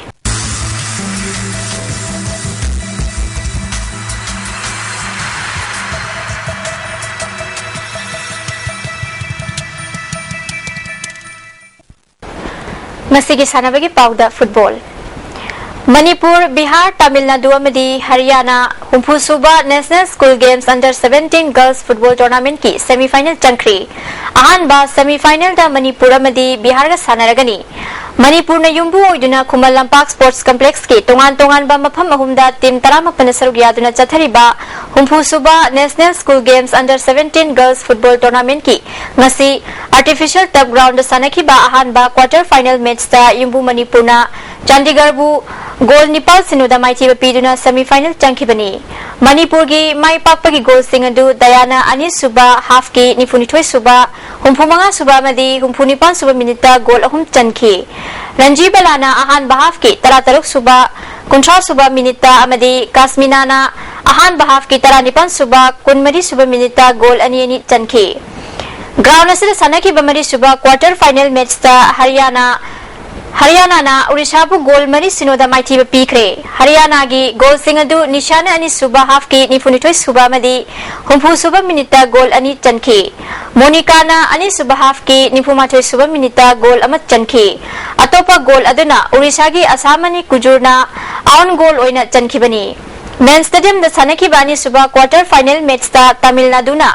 ꯉꯁꯤꯒꯤ ꯁꯥꯟꯅꯕꯒꯤ ꯄꯥꯎꯗ ꯐꯨꯠꯕꯣꯜ꯫ ꯃꯅꯤꯄꯨꯔ, ꯕꯤꯍꯥꯔ, ꯇꯥꯃꯤꯜ ꯅꯥꯗꯨ ꯑꯃꯗꯤ ꯍꯔꯤꯌꯥꯅꯥ ꯍꯨꯝꯐꯨ ꯁꯨꯕ National School Games Under Seventeen Girls Football Tournamentꯀꯤ semifinal ꯆꯪꯈ꯭ꯔꯦ꯫ ꯑꯍꯥꯟꯕ semifinalꯗ ꯃꯅꯤꯄꯨꯔ ꯑꯃꯗꯤ ꯕꯤꯍꯥꯔꯒ ꯁꯥꯟꯅꯔꯒꯅꯤ꯫ ꯃꯅꯤꯄꯨꯔꯅ ꯌꯨꯝꯕꯨ ꯑꯣꯏꯗꯨꯅ ꯈꯨꯃꯟ ꯂꯝꯄꯥꯛ ꯁ꯭ꯄꯣꯔꯠꯁ ꯀꯝꯄ꯭ꯂꯦꯛꯁꯀꯤ ꯇꯣꯉꯥꯟ ꯇꯣꯉꯥꯟꯕ ꯃꯐꯝ ꯑꯍꯨꯝꯗ ꯇꯤꯝ ꯇꯔꯥꯃꯥꯄꯟꯅ ꯁꯔꯨꯛ ꯌꯥꯗꯨꯅ ꯆꯠꯊꯔꯤꯕ ꯍꯨꯝꯐꯨ ꯁꯨꯕ National School Games Under Seventeen Girls Football Tournamentꯀꯤ ꯉꯁꯤ artificial turf groundꯗ ꯁꯥꯟꯅꯈꯤꯕ ꯑꯍꯥꯟꯕ quarter final matchꯇ ꯌꯨꯝꯕꯨ ꯃꯅꯤꯄꯨꯔꯅ ꯆꯥꯟꯗꯤꯒꯔꯕꯨ ꯒꯣꯜ ꯅꯤꯄꯥꯜ ꯁꯤꯅꯣꯗ ꯃꯥꯏꯊꯤꯕ ꯄꯤꯗꯨꯅ semifinal ꯆꯪꯈꯤꯕꯅꯤ꯫ ꯃꯅꯤꯄꯨꯔꯒꯤ ꯃꯥꯏ ꯄꯥꯛꯄꯒꯤ ꯒꯣꯜꯁꯤꯡ ꯑꯗꯨ ꯗꯌꯥꯅ ꯑꯅꯤꯁꯨꯕ halfꯀꯤ ꯅꯤꯐꯨꯅꯤꯊꯣꯏ ꯁꯨꯕ, ꯍꯨꯝꯐꯨ ꯃꯉꯥ ꯁꯨꯕ ꯑꯃꯗꯤ ꯍꯨꯝꯐꯨ ꯅꯤꯄꯥꯜ ꯁꯨꯕ minuteꯇ ꯒꯣꯜ ꯑꯍꯨꯝ ꯆꯟꯈꯤ꯫ ꯔꯟꯖꯤ ꯕꯂꯥꯅ ꯑꯍꯥꯟꯕ halfꯀꯤ ꯇꯔꯥ ꯇꯔꯨꯛ ꯁꯨꯕ, ꯀꯨꯟꯊ꯭ꯔꯥ ꯁꯨꯕ minuteꯇ ꯑꯃꯗꯤ ꯀꯥꯁꯃꯤꯅꯥꯅ ꯑꯍꯥꯟꯕ halfꯀꯤ ꯇꯔꯥ ꯅꯤꯄꯥꯜ ꯁꯨꯕ, ꯀꯨꯟ ꯃꯔꯤ ꯁꯨꯕ minuteꯇ ꯒꯣꯜ ꯑꯅꯤ ꯑꯅꯤ ꯆꯟꯈꯤ꯫ Ground ꯑꯁꯤꯗ ꯁꯥꯟꯅꯈꯤꯕ ꯃꯔꯤ ꯁꯨꯕ quarter final matchꯇ ꯍꯔꯤꯌꯥꯅꯥ, ꯍꯔꯤꯌꯥꯅꯥꯅ ꯑꯣꯔꯤꯁꯥꯕꯨ ꯒꯣꯜ ꯃꯔꯤ ꯁꯤꯅꯣꯗ ꯃꯥꯏꯊꯤꯕ ꯄꯤꯈ꯭ꯔꯦ꯫ ꯍꯔꯤꯌꯥꯅꯥꯒꯤ ꯒꯣꯜꯁꯤꯡ ꯑꯗꯨ ꯅꯤꯁꯥꯅ ꯑꯅꯤꯁꯨꯕ halfꯀꯤ ꯅꯤꯐꯨꯅꯤꯊꯣꯏ ꯁꯨꯕ ꯑꯃꯗꯤ ꯍꯨꯝꯐꯨ ꯁꯨꯕ minuteꯇ ꯒꯣꯜ ꯑꯅꯤ ꯆꯟꯈꯤ꯫ ꯃꯣꯅꯤꯀꯥꯅ ꯑꯅꯤꯁꯨꯕ halfꯀꯤ ꯅꯤꯐꯨ ꯃꯥꯊꯣꯏ ꯁꯨꯕ minuteꯇ ꯒꯣꯜ ꯑꯃ ꯆꯟꯈꯤ꯫ ꯑꯇꯣꯞꯄ ꯒꯣꯜ ꯑꯗꯨꯅ ꯑꯣꯔꯤꯁꯥꯒꯤ ꯑꯁꯥꯃꯅꯤ ꯀꯨꯖꯨꯔꯅ own goal ꯑꯣꯏꯅ ꯆꯟꯈꯤꯕꯅꯤ꯫ Main Stadiumꯗ ꯁꯥꯟꯅꯈꯤꯕ ꯑꯅꯤꯁꯨꯕ quarter final matchꯇ ꯇꯥꯃꯤꯜ ꯅꯥꯗꯨꯅ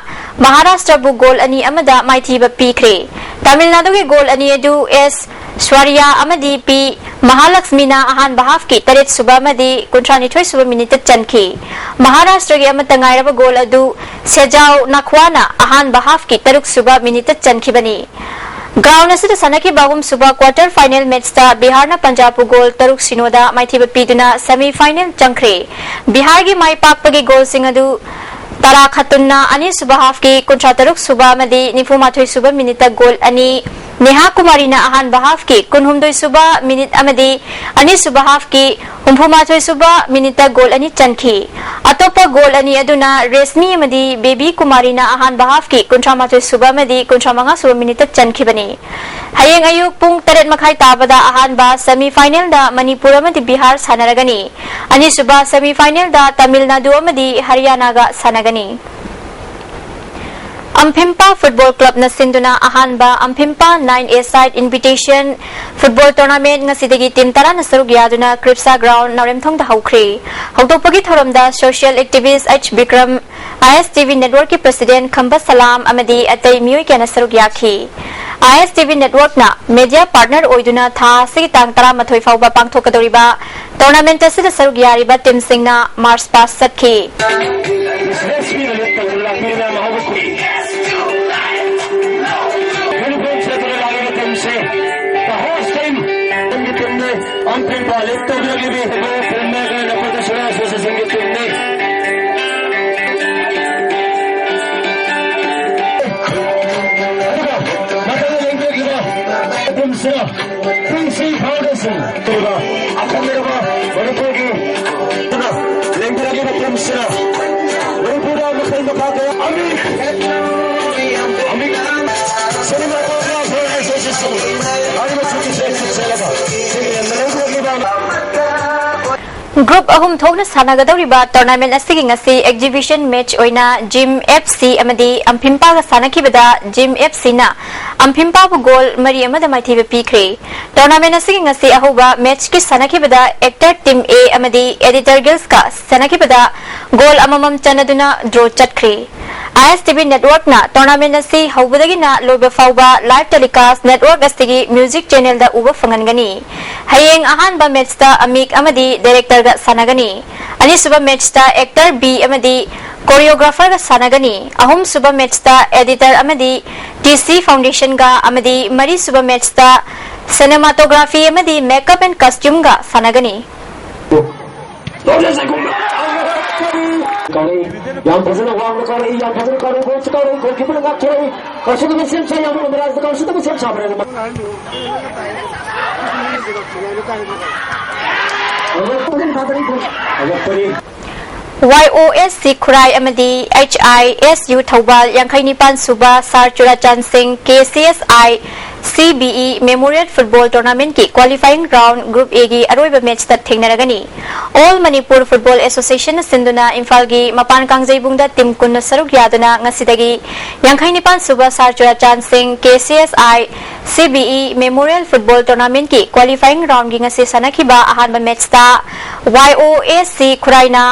ꯃꯍꯥꯔꯥꯁꯇ꯭ꯔꯕꯨ ꯒꯣꯜ ꯑꯅꯤ ꯑꯃꯗ ꯃꯥꯏꯊꯤꯕ ꯄꯤꯈ꯭ꯔꯦ꯫ ꯇꯥꯃꯤꯜ ꯅꯥꯗꯨꯒꯤ ꯒꯣꯜ ꯑꯅꯤ ꯑꯗꯨ ꯑꯦꯁ ꯁ꯭ꯋꯥꯔꯤꯌꯥ ꯑꯃꯗꯤ ꯄꯤ ꯃꯍꯥꯂꯛꯁꯃꯤꯅ ꯑꯍꯥꯟꯕ ꯍꯥꯐꯀꯤ ꯇꯔꯦꯠ ꯁꯨꯕ ꯑꯃꯗꯤ ꯀꯨꯟꯊ꯭ꯔꯥ ꯅꯤꯊꯣꯏ ꯁꯨꯕ ꯃꯤꯅꯤꯠꯇ ꯆꯟꯈꯤ꯫ ꯃꯍꯥꯔꯥꯁꯇ꯭ꯔꯒꯤ ꯑꯃꯠꯇ ꯉꯥꯏꯔꯕ ꯒꯣꯜ ꯑꯗꯨ ꯁꯦꯖꯥꯎ ꯅꯥꯈ꯭ꯋꯥꯅ ꯑꯍꯥꯟꯕ ꯍꯥꯐꯀꯤ ꯇꯔꯨꯛ ꯁꯨꯕ ꯃꯤꯅꯤꯠꯇ ꯆꯟꯈꯤꯕꯅꯤ꯫ ꯒ꯭ꯔꯥꯎꯟ ꯑꯁꯤꯗ ꯁꯥꯟꯅꯈꯤꯕ ꯑꯍꯨꯝꯁꯨꯕ ꯀ꯭ꯋꯥꯇꯔ ꯐꯥꯏꯅꯦꯜ ꯃꯦꯠꯆꯇ ꯕꯤꯍꯥꯔꯅ ꯄꯟꯖꯥꯕꯄꯨ ꯒꯣꯜ ꯇꯔꯨꯛ ꯁꯤꯅꯣꯗ ꯃꯥꯏꯊꯤꯕ ꯄꯤꯗꯨꯅ ꯁꯦꯃꯤ ꯐꯥꯏꯅꯦꯜ ꯆꯪꯈ꯭ꯔꯦ꯫ ꯕꯤꯍꯥꯔꯒꯤ ꯃꯥꯏ ꯄꯥꯛꯄꯒꯤ ꯒꯣꯜꯁꯤꯡ ꯑꯗꯨ ꯇꯥꯔꯥ ꯈꯥꯇꯨꯟꯅ ꯑꯅꯤꯁꯨꯕ ꯍꯥꯐꯀꯤ ꯀꯨꯟꯊ꯭ꯔꯥ ꯇꯔꯨꯛ ꯁꯨꯕ ꯑꯃꯗꯤ ꯅꯤꯐꯨ ꯃꯥꯊꯣꯏ ꯁꯨꯕ ꯃꯤꯅꯤꯠꯇ ꯒꯣꯜ ꯑꯅꯤ, ꯅꯦꯍꯥ ꯀꯨꯃꯥꯔꯤꯅ ꯑꯍꯥꯟꯕ ꯍꯥꯐꯀꯤ ꯀꯨꯟꯍꯨꯝꯗꯣꯏ ꯁꯨꯕ ꯃꯤꯅꯤꯠ ꯑꯃꯗꯤ ꯑꯅꯤꯁꯨꯕ ꯍꯥꯐꯀꯤ ꯍꯨꯝꯐꯨ ꯃꯥꯊꯣꯏ ꯁꯨꯕ ꯃꯤꯅꯤꯠꯇ ꯒꯣꯜ ꯑꯅꯤ ꯆꯟꯈꯤ꯫ ꯑꯇꯣꯞꯄ ꯒꯣꯜ ꯑꯅꯤ ꯑꯗꯨꯅ ꯔꯦꯁꯃꯤ ꯑꯃꯗꯤ ꯕꯦꯕꯤ ꯀꯨꯃꯥꯔꯤꯅ ꯑꯍꯥꯟꯕ ꯍꯥꯐꯀꯤ ꯀꯨꯟꯊ꯭ꯔꯥ ꯃꯥꯊꯣꯏ ꯁꯨꯕ ꯑꯃꯗꯤ ꯀꯨꯟꯊ꯭ꯔꯥ ꯃꯉꯥ ꯁꯨꯕ ꯃꯤꯅꯤꯠꯇ ꯆꯟꯈꯤꯕꯅꯤ꯫ ꯍꯌꯦꯡ ꯑꯌꯨꯛ ꯄꯨꯡ ꯇꯔꯦꯠ ꯃꯈꯥꯏ ꯇꯥꯕꯗ ꯑꯍꯥꯟꯕ ꯁꯦꯃꯤ ꯐꯥꯏꯅꯦꯜꯗ ꯃꯅꯤꯄꯨꯔ ꯑꯃꯗꯤ ꯕꯤꯍꯥꯔ ꯁꯥꯟꯅꯔꯒꯅꯤ꯫ ꯑꯅꯤꯁꯨꯕ ꯁꯦꯃꯤ ꯐꯥꯏꯅꯦꯜꯗ ꯇꯥꯃꯤꯜ ꯅꯥꯗꯨ ꯑꯃꯗꯤ ꯍꯔꯤꯌꯥꯅꯥꯒ ꯁꯥꯟꯅꯒꯅꯤ꯫ ꯑꯝꯐꯤꯝꯄꯥ ꯐꯨꯠꯕꯣꯜ ꯀ꯭ꯂꯕꯅ ꯁꯤꯟꯗꯨꯅ ꯑꯍꯥꯟꯕ ꯑꯝꯐꯤꯝꯄꯥ nine A side invitation football tournament ꯉꯁꯤꯗꯒꯤ ꯇꯤꯝ ꯇꯔꯥꯅ ꯁꯔꯨꯛ ꯌꯥꯗꯨꯅ ꯀ꯭ꯔꯤꯞꯁꯥ ꯒ꯭ꯔꯥꯎꯟ ꯅꯥꯎꯔꯦꯝꯊꯣꯡꯗ ꯍꯧꯈ꯭ꯔꯦ꯫ ꯍꯧꯗꯣꯛꯄꯒꯤ ꯊꯧꯔꯝꯗ ꯁꯣꯁꯤꯌꯦꯜ ꯑꯦꯛꯇꯤꯚꯤꯁ꯭ꯠ ꯑꯩꯆ ꯕꯤꯀ꯭ꯔꯝ, ꯑꯥꯏ ꯑꯦꯁ ꯇꯤ ꯚꯤ ꯅꯦꯠꯋꯥꯔꯛꯀꯤ ꯄ꯭ꯔꯦꯁꯤꯗꯦꯟꯠ ꯈꯝꯕ ꯁꯂꯥꯝ ꯑꯃꯗꯤ ꯑꯇꯩ ꯃꯤꯑꯣꯏ ꯀꯌꯥꯅ ꯁꯔꯨꯛ ꯌꯥꯈꯤ꯫ ꯑꯥꯏ ꯑꯦꯁ ꯇꯤ ꯚꯤ ꯅꯦꯠꯋꯥꯔꯛꯅ ꯃꯦꯗꯤꯌꯥ ꯄꯥꯔꯠꯅꯔ ꯑꯣꯏꯗꯨꯅ ꯊꯥ ꯑꯁꯤꯒꯤ ꯇꯥꯡ ꯇꯔꯥꯃꯥꯊꯣꯏ ꯐꯥꯎꯕ ꯄꯥꯡꯊꯣꯛꯀꯗꯧꯔꯤꯕ ꯇꯣꯔꯅꯥꯃꯦꯟꯠ ꯑꯁꯤꯗ ꯁꯔꯨꯛ ꯌꯥꯔꯤꯕ ꯇꯤꯝꯁꯤꯡꯅ ꯃꯥꯔꯆ ꯄꯥꯁ ꯆꯠꯈꯤ꯫ Uniform ꯁꯦꯠꯇꯨꯅ ꯂꯥꯛꯂꯤꯕ ꯇꯤꯝꯁꯦ the host team ꯒꯤ ꯇꯤꯝꯅꯤ꯫ ꯑꯝꯐꯤꯝꯄꯥ ꯂꯤꯗ ꯇꯧꯖꯔꯛꯂꯤꯕꯤ ꯍꯦꯒꯣ ꯐꯤꯜꯝ ꯃꯦꯀꯔ ꯅꯄꯣꯇ ꯁꯣꯔꯥ ꯑꯦꯁꯣꯁꯤꯌꯦꯁꯟꯒꯤ ꯇꯤꯝꯅꯤ꯫ ꯑꯗꯨꯒ ꯃꯊꯪꯗ ꯂꯦꯡꯕꯤꯔꯛꯂꯤꯕ ꯇꯤꯝꯁꯤꯅ ꯄꯨꯟꯁꯤ ꯐꯥꯎꯟꯗꯦꯁꯟ ꯑꯗꯨꯒ ꯑꯈꯟꯅꯔꯕ ꯃꯅꯤꯄꯨꯔꯒꯤ ꯑꯗꯨꯅ ꯂꯦꯡꯕꯤꯔꯛꯂꯤꯕ ꯇꯤꯝꯁꯤꯅ ꯃꯅꯤꯄꯨꯔꯗ ꯃꯈꯜ ꯃꯈꯥ ꯀꯌꯥ ꯑꯃꯤ ꯑꯃꯤ ꯁꯤꯅꯦꯃꯥꯇꯣꯒ꯭ꯔꯥꯐꯔ ꯑꯦꯁꯣꯁꯤꯌꯦꯁꯟ ꯍꯥꯏꯔꯤꯕꯁꯤꯡ ꯑꯁꯤ ꯆꯠꯆꯔꯒ ꯁꯤꯒꯤ ꯂꯝꯗ ꯂꯧꯕꯤꯔꯛꯂꯤꯕ ꯒ꯭ꯔꯨꯞ ꯑꯍꯨꯝ ꯊꯣꯛꯅ ꯁꯥꯟꯅꯒꯗꯧꯔꯤꯕ ꯇꯣꯔꯅꯥꯃꯦꯟꯠ ꯑꯁꯤꯒꯤ ꯉꯁꯤ ꯑꯦꯛꯖꯤꯕꯤꯁꯟ ꯃꯦꯆ ꯑꯣꯏꯅ ꯖꯤꯝ ꯑꯦꯐ ꯁꯤ ꯑꯃꯗꯤ ꯑꯝꯐꯤꯝꯄꯥꯒ ꯁꯥꯟꯅꯈꯤꯕꯗ ꯖꯤꯝ ꯑꯦꯐ ꯁꯤꯅ ꯑꯝꯐꯤꯝꯄꯥꯕꯨ ꯒꯣꯜ ꯃꯔꯤ ꯑꯃꯗ ꯃꯥꯏꯊꯤꯕ ꯄꯤꯈ꯭ꯔꯦ꯫ ꯇꯣꯔꯅꯥꯃꯦꯟꯠ ꯑꯁꯤꯒꯤ ꯉꯁꯤ ꯑꯍꯧꯕ ꯃꯦꯆꯀꯤ ꯁꯥꯟꯅꯈꯤꯕꯗ ꯑꯦꯛꯇꯔ ꯇꯤꯝ ꯑꯦ ꯑꯃꯗꯤ ꯑꯦꯗꯤꯇꯔ ꯒꯤꯜꯁꯀ ꯁꯥꯟꯅꯈꯤꯕꯗ ꯒꯣꯜ ꯑꯃꯃꯝ ꯆꯟꯅꯗꯨꯅ ꯗ꯭ꯔꯣ ꯆꯠꯈ꯭ꯔꯦ꯫ ꯑꯥꯏ ꯑꯦꯁ ꯇꯤ ꯚꯤ networkꯅ tournament ꯑꯁꯤ ꯍꯧꯕꯗꯒꯤꯅ ꯂꯣꯏꯕ ꯐꯥꯎꯕ live telecast network ꯑꯁꯤꯒꯤ music channelꯗ ꯎꯕ ꯐꯪꯍꯟꯒꯅꯤ꯫ ꯍꯌꯦꯡ ꯑꯍꯥꯟꯕ matchꯇ ꯑꯃꯤꯛ ꯑꯃꯗꯤ directorꯒ ꯁꯥꯟꯅꯒꯅꯤ꯫ ꯑꯅꯤꯁꯨꯕ matchꯇ actor B ꯑꯃꯗꯤ choreographerꯒ ꯁꯥꯟꯅꯒꯅꯤ꯫ ꯑꯍꯨꯝꯁꯨꯕ matchꯇ editor ꯑꯃꯗꯤ T C Foundationꯒ ꯑꯃꯗꯤ ꯃꯔꯤꯁꯨꯕ matchꯇ cinematography ꯑꯃꯗꯤ makeup and costumeꯒ ꯁꯥꯟꯅꯒꯅꯤ꯫ ꯀꯥꯎꯔꯛꯏ꯫ ꯌꯥꯝ ꯐꯖꯅ ꯋꯥꯡꯅ ꯀꯥꯎꯔꯛꯏ, ꯌꯥꯝ ꯐꯖꯅ ꯀꯥꯎꯔꯛꯏ, ꯒꯣꯜꯁꯨ ꯀꯥꯎꯔꯛꯏ, ꯒꯣꯜꯀꯤꯄꯔꯅ ꯉꯥꯛꯊꯣꯔꯛꯏ꯫ ꯀꯥꯎꯁꯤꯟꯅꯕ ꯁꯦꯝ ꯁꯥꯏ, ꯌꯥꯝ ꯃꯔꯥꯏꯗ ꯀꯥꯎꯁꯤꯟꯅꯕ ꯁꯦꯝ ꯁꯥꯕꯅꯦ꯫ ꯑꯉꯛꯄꯅꯤ꯫ ꯋꯥꯏ ꯑꯣ ꯑꯦꯁ ꯁꯤ ꯈꯨꯔꯥꯏ ꯑꯃꯗꯤ ꯑꯩꯆ ꯑꯥꯏ ꯑꯦꯁ ꯌꯨ ꯊꯧꯕꯥꯜ ꯌꯥꯡꯈꯩ ꯅꯤꯄꯥꯟ ꯁꯨꯕ ꯁꯥꯔ ꯆꯨꯔꯥꯆꯥꯟ ꯁꯤꯡ K C S I C B E Memorial Football Tournamentꯀꯤ qualifying round Group Aꯒꯤ ꯑꯔꯣꯏꯕ matchꯇ ꯊꯦꯡꯅꯔꯒꯅꯤ꯫ All Manipur Football Associationꯅ ꯁꯤꯟꯗꯨꯅ ꯏꯝꯐꯥꯜꯒꯤ ꯃꯄꯥꯟ ꯀꯥꯡꯖꯩꯕꯨꯡꯗ team ꯀꯨꯟꯅ ꯁꯔꯨꯛ ꯌꯥꯗꯨꯅ ꯉꯁꯤꯗꯒꯤ ꯌꯥꯡꯈꯩ ꯅꯤꯄꯥꯟ ꯁꯨꯕ ꯁꯥꯔ ꯆꯨꯔꯥꯆꯥꯟ ꯁꯤꯡ K C S I C B E Memorial Football Tournamentꯀꯤ qualifying roundꯒꯤ ꯉꯁꯤ ꯁꯥꯟꯅꯈꯤꯕ ꯑꯍꯥꯟꯕ matchꯇ ꯋꯥꯏ ꯑꯣ ꯑꯦꯁ ꯁꯤ ꯈꯨꯔꯥꯏꯅ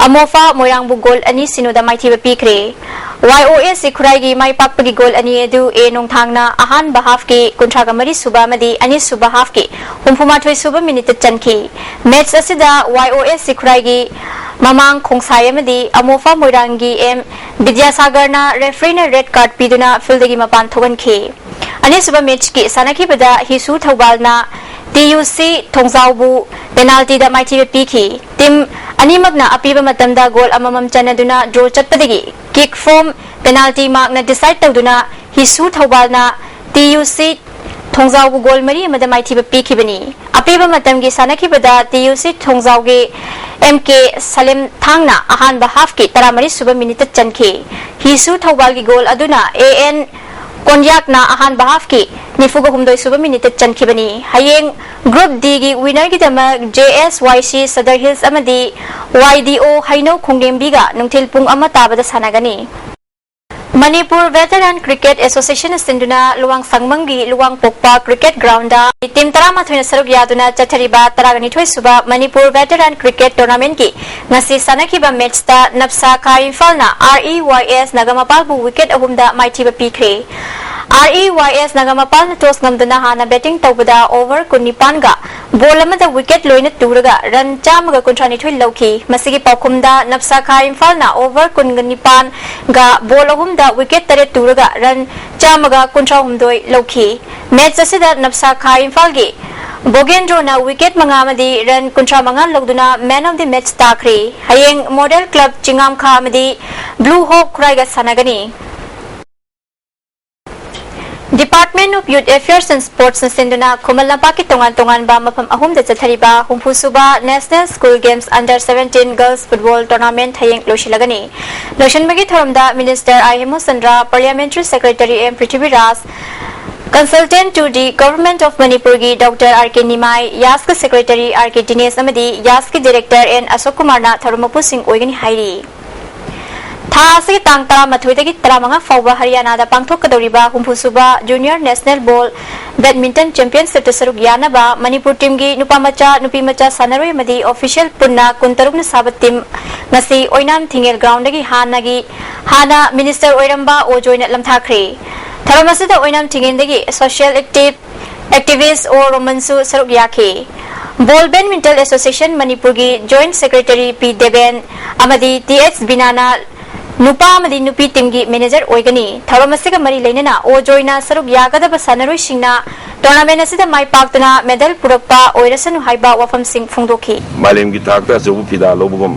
ꯑꯃꯣꯐꯥ ꯃꯣꯏꯔꯥꯡꯕꯨ goal ꯑꯅꯤ ꯁꯤꯅꯣꯗ ꯃꯥꯏꯊꯤꯕ ꯄꯤꯈ꯭ꯔꯦ꯫ ꯋꯥꯏ ꯑꯣ ꯑꯦꯁ ꯁꯤ ꯈꯨꯔꯥꯏꯒꯤ ꯃꯥꯏ ꯄꯥꯛꯄꯒꯤ goal ꯑꯅꯤ ꯑꯗꯨ ꯑꯦ ꯅꯣꯡꯊꯥꯡꯅ ꯑꯍꯥꯟꯕ halfꯀꯤ ꯀꯨꯟꯊ꯭ꯔꯥꯒ ꯃꯔꯤ ꯁꯨꯕ ꯑꯃꯗꯤ ꯑꯅꯤꯁꯨꯕ halfꯀꯤ ꯍꯨꯝꯐꯨ ꯃꯥꯊꯣꯏ ꯁꯨꯕ minuteꯇ ꯆꯟꯈꯤ꯫ Match ꯑꯁꯤꯗ ꯋꯥꯏ ꯑꯣ ꯑꯦꯁ ꯁꯤ ꯈꯨꯔꯥꯏꯒꯤ ꯃꯃꯥꯡ ꯈꯣꯡꯁꯥꯏ ꯑꯃꯗꯤ ꯑꯃꯣꯐꯥ ꯃꯣꯏꯔꯥꯡꯒꯤ ꯑꯦꯝ ꯕꯤꯗ꯭ꯌꯥꯁꯥꯒꯔꯅ refereeꯅ red card ꯄꯤꯗꯨꯅ fieldꯗꯒꯤ ꯃꯄꯥꯟ ꯊꯣꯛꯍꯟꯈꯤ꯫ ꯑꯅꯤꯁꯨꯕ matchꯀꯤ ꯁꯥꯟꯅꯈꯤꯕꯗ ꯍꯤꯁꯨ ꯊꯧꯕꯥꯜꯅ ꯇꯤ ꯌꯨ ꯁꯤ ꯊꯣꯡꯖꯥꯎꯕꯨ penaltyꯗ ꯃꯥꯏꯊꯤꯕ ꯄꯤꯈꯤ꯫ Team ꯑꯅꯤꯃꯛꯅ ꯑꯄꯤꯕ ꯃꯇꯝꯗ goal ꯑꯃꯃꯝ ꯆꯟꯅꯗꯨꯅ draw ꯆꯠꯄꯗꯒꯤ kick from penalty markꯅ decide ꯇꯧꯗꯨꯅ ꯍꯤꯁꯨ ꯊꯧꯕꯥꯜꯅ ꯇꯤ ꯌꯨ ꯁꯤ ꯊꯣꯡꯖꯥꯎꯕꯨ goal ꯃꯔꯤ ꯑꯃꯗ ꯃꯥꯏꯊꯤꯕ ꯄꯤꯈꯤꯕꯅꯤ꯫ ꯑꯄꯤꯕ ꯃꯇꯝꯒꯤ ꯁꯥꯟꯅꯈꯤꯕꯗ ꯇꯤ ꯌꯨ ꯁꯤ ꯊꯣꯡꯖꯥꯎꯒꯤ ꯑꯦꯝ ꯀꯦ ꯁꯂꯤꯝ ꯊꯥꯡꯅ ꯑꯍꯥꯟꯕ halfꯀꯤ ꯇꯔꯥꯃꯔꯤ ꯁꯨꯕ minuteꯇ ꯆꯟꯈꯤ꯫ ꯍꯤꯁꯨ ꯊꯧꯕꯥꯜꯒꯤ goal ꯑꯗꯨꯅ ꯑꯦ ꯑꯦꯟ ꯀꯣꯟꯌꯥꯛꯅ ꯑꯍꯥꯟꯕ halfꯀꯤ ꯅꯤꯐꯨꯒ ꯍꯨꯝꯗꯣꯏ ꯁꯨꯕ minuteꯇ ꯆꯟꯈꯤꯕꯅꯤ꯫ ꯍꯌꯦꯡ Group Dꯒꯤ winnerꯒꯤꯗꯃꯛ J S Y C Sadar Hills ꯑꯃꯗꯤ Y D O ꯍꯩꯅꯧ ꯈꯣꯡꯂꯦꯝꯕꯤꯒ ꯅꯨꯡꯊꯤꯜ ꯄꯨꯡ ꯑꯃ ꯇꯥꯕꯗ ꯁꯥꯟꯅꯒꯅꯤ꯫ ꯃꯅꯤꯄꯨꯔ ꯚꯦꯇꯔꯥꯟ ꯀ꯭ꯔꯤꯀꯦꯠ ꯑꯦꯁꯣꯁꯤꯌꯦꯁꯟꯅ ꯁꯤꯟꯗꯨꯅ ꯂꯨꯋꯥꯡ ꯁꯪꯃꯪꯒꯤ ꯂꯨꯋꯥꯡꯄꯣꯛꯄ ꯀ꯭ꯔꯤꯀꯦꯠ ꯒ꯭ꯔꯥꯎꯟꯗ ꯇꯤꯝ ꯇꯔꯥꯃꯥꯊꯣꯏꯅ ꯁꯔꯨꯛ ꯌꯥꯗꯨꯅ ꯆꯠꯊꯔꯤꯕ ꯇꯔꯥꯒ ꯅꯤꯊꯣꯏ ꯁꯨꯕ ꯃꯅꯤꯄꯨꯔ ꯚꯦꯇꯔꯥꯟ ꯀ꯭ꯔꯤꯀꯦꯠ ꯇꯣꯔꯅꯥꯃꯦꯟꯠꯀꯤ ꯉꯁꯤ ꯁꯥꯟꯅꯈꯤꯕ ꯃꯦꯠꯁꯇ ꯅꯞꯁꯥ ꯈꯥ ꯏꯝꯐꯥꯜꯅ REYS ꯅꯒꯥꯃꯄꯥꯜꯕꯨ ꯋꯤꯀꯦꯠ ꯑꯍꯨꯝꯗ ꯃꯥꯏꯊꯤꯕ ꯄꯤꯈ꯭ꯔꯦ꯫ REYS ꯅꯒꯥꯃꯄꯥꯜꯅ ꯇꯣꯁ ꯉꯝꯗꯨꯅ ꯍꯥꯟꯅ ꯕꯦꯇꯤꯡ ꯇꯧꯕꯗ ꯑꯣꯚꯔ ꯀꯨꯟꯅꯤꯄꯥꯟꯒ ꯕꯣꯜ ꯑꯃꯗ ꯋꯤꯀꯦꯠ ꯂꯣꯏꯅ ꯇꯨꯔꯒ ꯔꯟ ꯆꯥꯝꯃꯒ ꯀꯨꯟꯊ꯭ꯔꯥ ꯅꯤꯊꯣꯏ ꯂꯧꯈꯤ꯫ ꯃꯁꯤꯒꯤ ꯄꯥꯎꯈꯨꯝꯗ ꯅꯞꯁꯥ ꯈꯥ ꯏꯝꯐꯥꯜꯅ ꯑꯣꯚꯔ ꯀꯨꯟꯒ ꯅꯤꯄꯥꯟꯒ ꯕꯣꯜ ꯑꯍꯨꯝꯗ ꯋꯤꯀꯦꯠ ꯇꯔꯦꯠ ꯇꯨꯔꯒ ꯔꯟ ꯆꯥꯝꯃꯒ ꯀꯨꯟꯊ꯭ꯔꯥ ꯍꯨꯝꯗꯣꯏ ꯂꯧꯈꯤ꯫ ꯃꯦꯠꯆ ꯑꯁꯤꯗ ꯅꯞꯁꯥ ꯈꯥ ꯏꯝꯐꯥꯜꯒꯤ ꯕꯣꯒꯦꯟꯗ꯭ꯔꯣꯅ ꯋꯤꯀꯦꯠ ꯃꯉꯥ ꯑꯃꯗꯤ ꯔꯟ ꯀꯨꯟꯊ꯭ꯔꯥ ꯃꯉꯥ ꯂꯧꯗꯨꯅ ꯃꯦꯟ ꯑꯣꯐ ꯗꯤ ꯃꯦꯠꯆ ꯇꯥꯈ꯭ꯔꯦ꯫ ꯍꯌꯦꯡ ꯃꯣꯗꯦꯜ ꯀ꯭ꯂꯕ ꯆꯤꯡꯉꯥꯝꯈꯥ ꯑꯃꯗꯤ ꯕ꯭ꯂꯨ ꯍꯣꯛ ꯈꯨꯔꯥꯏꯒ ꯁꯥꯟꯅꯒꯅꯤ꯫ Department of Youth Affairs and Sportsꯅ ꯁꯤꯟꯗꯨꯅ ꯈꯨꯃꯟ ꯂꯝꯄꯥꯛꯀꯤ ꯇꯣꯉꯥꯟ ꯇꯣꯉꯥꯟꯕ ꯃꯐꯝ ꯑꯍꯨꯝꯗ ꯆꯠꯊꯔꯤꯕ ꯍꯨꯝꯐꯨ ꯁꯨꯕ National School Games Under Seventeen Girls Football Tournament ꯍꯌꯦꯡ ꯂꯣꯏꯁꯤꯜꯂꯒꯅꯤ꯫ ꯂꯣꯏꯁꯤꯟꯕꯒꯤ ꯊꯧꯔꯝꯗ minister I Hemchandra, parliamentary secretary M Prithviraj, consultant to the Government of ꯃꯅꯤꯄꯨꯔꯒꯤ ꯗꯣꯛꯇꯔ ꯑꯥꯔ ꯀꯦ ꯅꯤꯃꯥꯏ, ꯌꯥꯁꯀꯤ ꯁꯦꯀ꯭ꯔꯦꯇꯔꯤ ꯑꯥꯔ ꯀꯦ ꯗꯤꯅꯦꯁ ꯑꯃꯗꯤ ꯌꯥꯁꯀꯤ ꯗꯤꯔꯦꯛꯇꯔ ꯑꯦꯟ ꯑꯁꯣꯛ ꯀꯨꯃꯥꯔꯅ ꯊꯧꯔꯝ ꯃꯄꯨꯁꯤꯡ ꯑꯣꯏꯒꯅꯤ ꯍꯥꯏꯔꯤ꯫ ꯊꯥ ꯑꯁꯤꯒꯤ ꯇꯥꯡ ꯇꯔꯥꯃꯥꯊꯣꯏꯗꯒꯤ ꯇꯔꯥꯃꯉꯥ ꯐꯥꯎꯕ ꯍꯔꯤꯌꯥꯅꯥꯗ ꯄꯥꯡꯊꯣꯛꯀꯗꯧꯔꯤꯕ ꯍꯨꯝꯐꯨ ꯁꯨꯕ Junior National Ball Badminton Championshipꯇ ꯁꯔꯨꯛ ꯌꯥꯅꯕ ꯃꯅꯤꯄꯨꯔ ꯇꯤꯝꯒꯤ ꯅꯨꯄꯥ ꯃꯆꯥ, ꯅꯨꯄꯤ ꯃꯆꯥ ꯁꯥꯟꯅꯔꯣꯏ ꯑꯃꯗꯤ ꯑꯣꯐꯤꯁꯤꯌꯦꯜ ꯄꯨꯟꯅ ꯀꯨꯟꯇꯔꯨꯛꯅ ꯁꯥꯕ ꯇꯤꯝ ꯉꯁꯤ ꯑꯣꯏꯅꯥꯝ ꯊꯤꯡꯉꯦꯜ ꯒ꯭ꯔꯥꯎꯟꯗꯒꯤ ꯍꯥꯟꯅꯒꯤ, ꯍꯥꯟꯅ ꯃꯤꯅꯤꯁꯇꯔ ꯑꯣꯏꯔꯝꯕ ꯑꯣ ꯖꯣꯏꯅ ꯂꯝꯊꯥꯈ꯭ꯔꯦ꯫ ꯊꯧꯔꯝ ꯑꯁꯤꯗ ꯑꯣꯏꯅꯥꯝ ꯊꯤꯡꯉꯦꯜꯗꯒꯤ social active activist ꯑꯣ ꯔꯣꯃꯟꯁꯨ ꯁꯔꯨꯛ ꯌꯥꯈꯤ꯫ ꯕꯣꯜ ꯕꯦꯗꯃꯤꯟꯇꯟ ꯑꯦꯁꯣꯁꯤꯌꯦꯁꯟ ꯃꯅꯤꯄꯨꯔꯒꯤ ꯖꯣꯏꯟꯠ ꯁꯦꯀ꯭ꯔꯦꯇꯔꯤ ꯄꯤ ꯗꯦꯕꯦꯟ ꯑꯃꯗꯤ ꯇꯤ ꯑꯦꯁ ꯕꯤꯅꯥꯅ ꯅꯨꯄꯥ ꯑꯃꯗꯤ ꯅꯨꯄꯤ ꯇꯤꯝꯒꯤ ꯃꯦꯅꯦꯖꯔ ꯑꯣꯏꯒꯅꯤ꯫ ꯊꯧꯔꯝ ꯑꯁꯤꯒ ꯃꯔꯤ ꯂꯩꯅꯅ ꯑꯣ ꯖꯣꯏꯅ ꯁꯔꯨꯛ ꯌꯥꯒꯗꯕ ꯁꯥꯟꯅꯔꯣꯏꯁꯤꯡꯅ ꯇꯣꯔꯅꯥꯃꯦꯟ ꯑꯁꯤꯗ ꯃꯥꯏ ꯄꯥꯛꯇꯨꯅ ꯃꯦꯗꯜ ꯄꯨꯔꯛꯄ ꯑꯣꯏꯔꯁꯅꯨ ꯍꯥꯏꯕ ꯋꯥꯐꯝꯁꯤꯡ ꯐꯣꯡꯗꯣꯛꯈꯤ꯫ ꯃꯥꯂꯦꯝꯒꯤ ꯊꯥꯛꯇ ꯑꯆꯧꯕ ꯐꯤꯗꯥ ꯂꯧꯕꯒꯨꯝ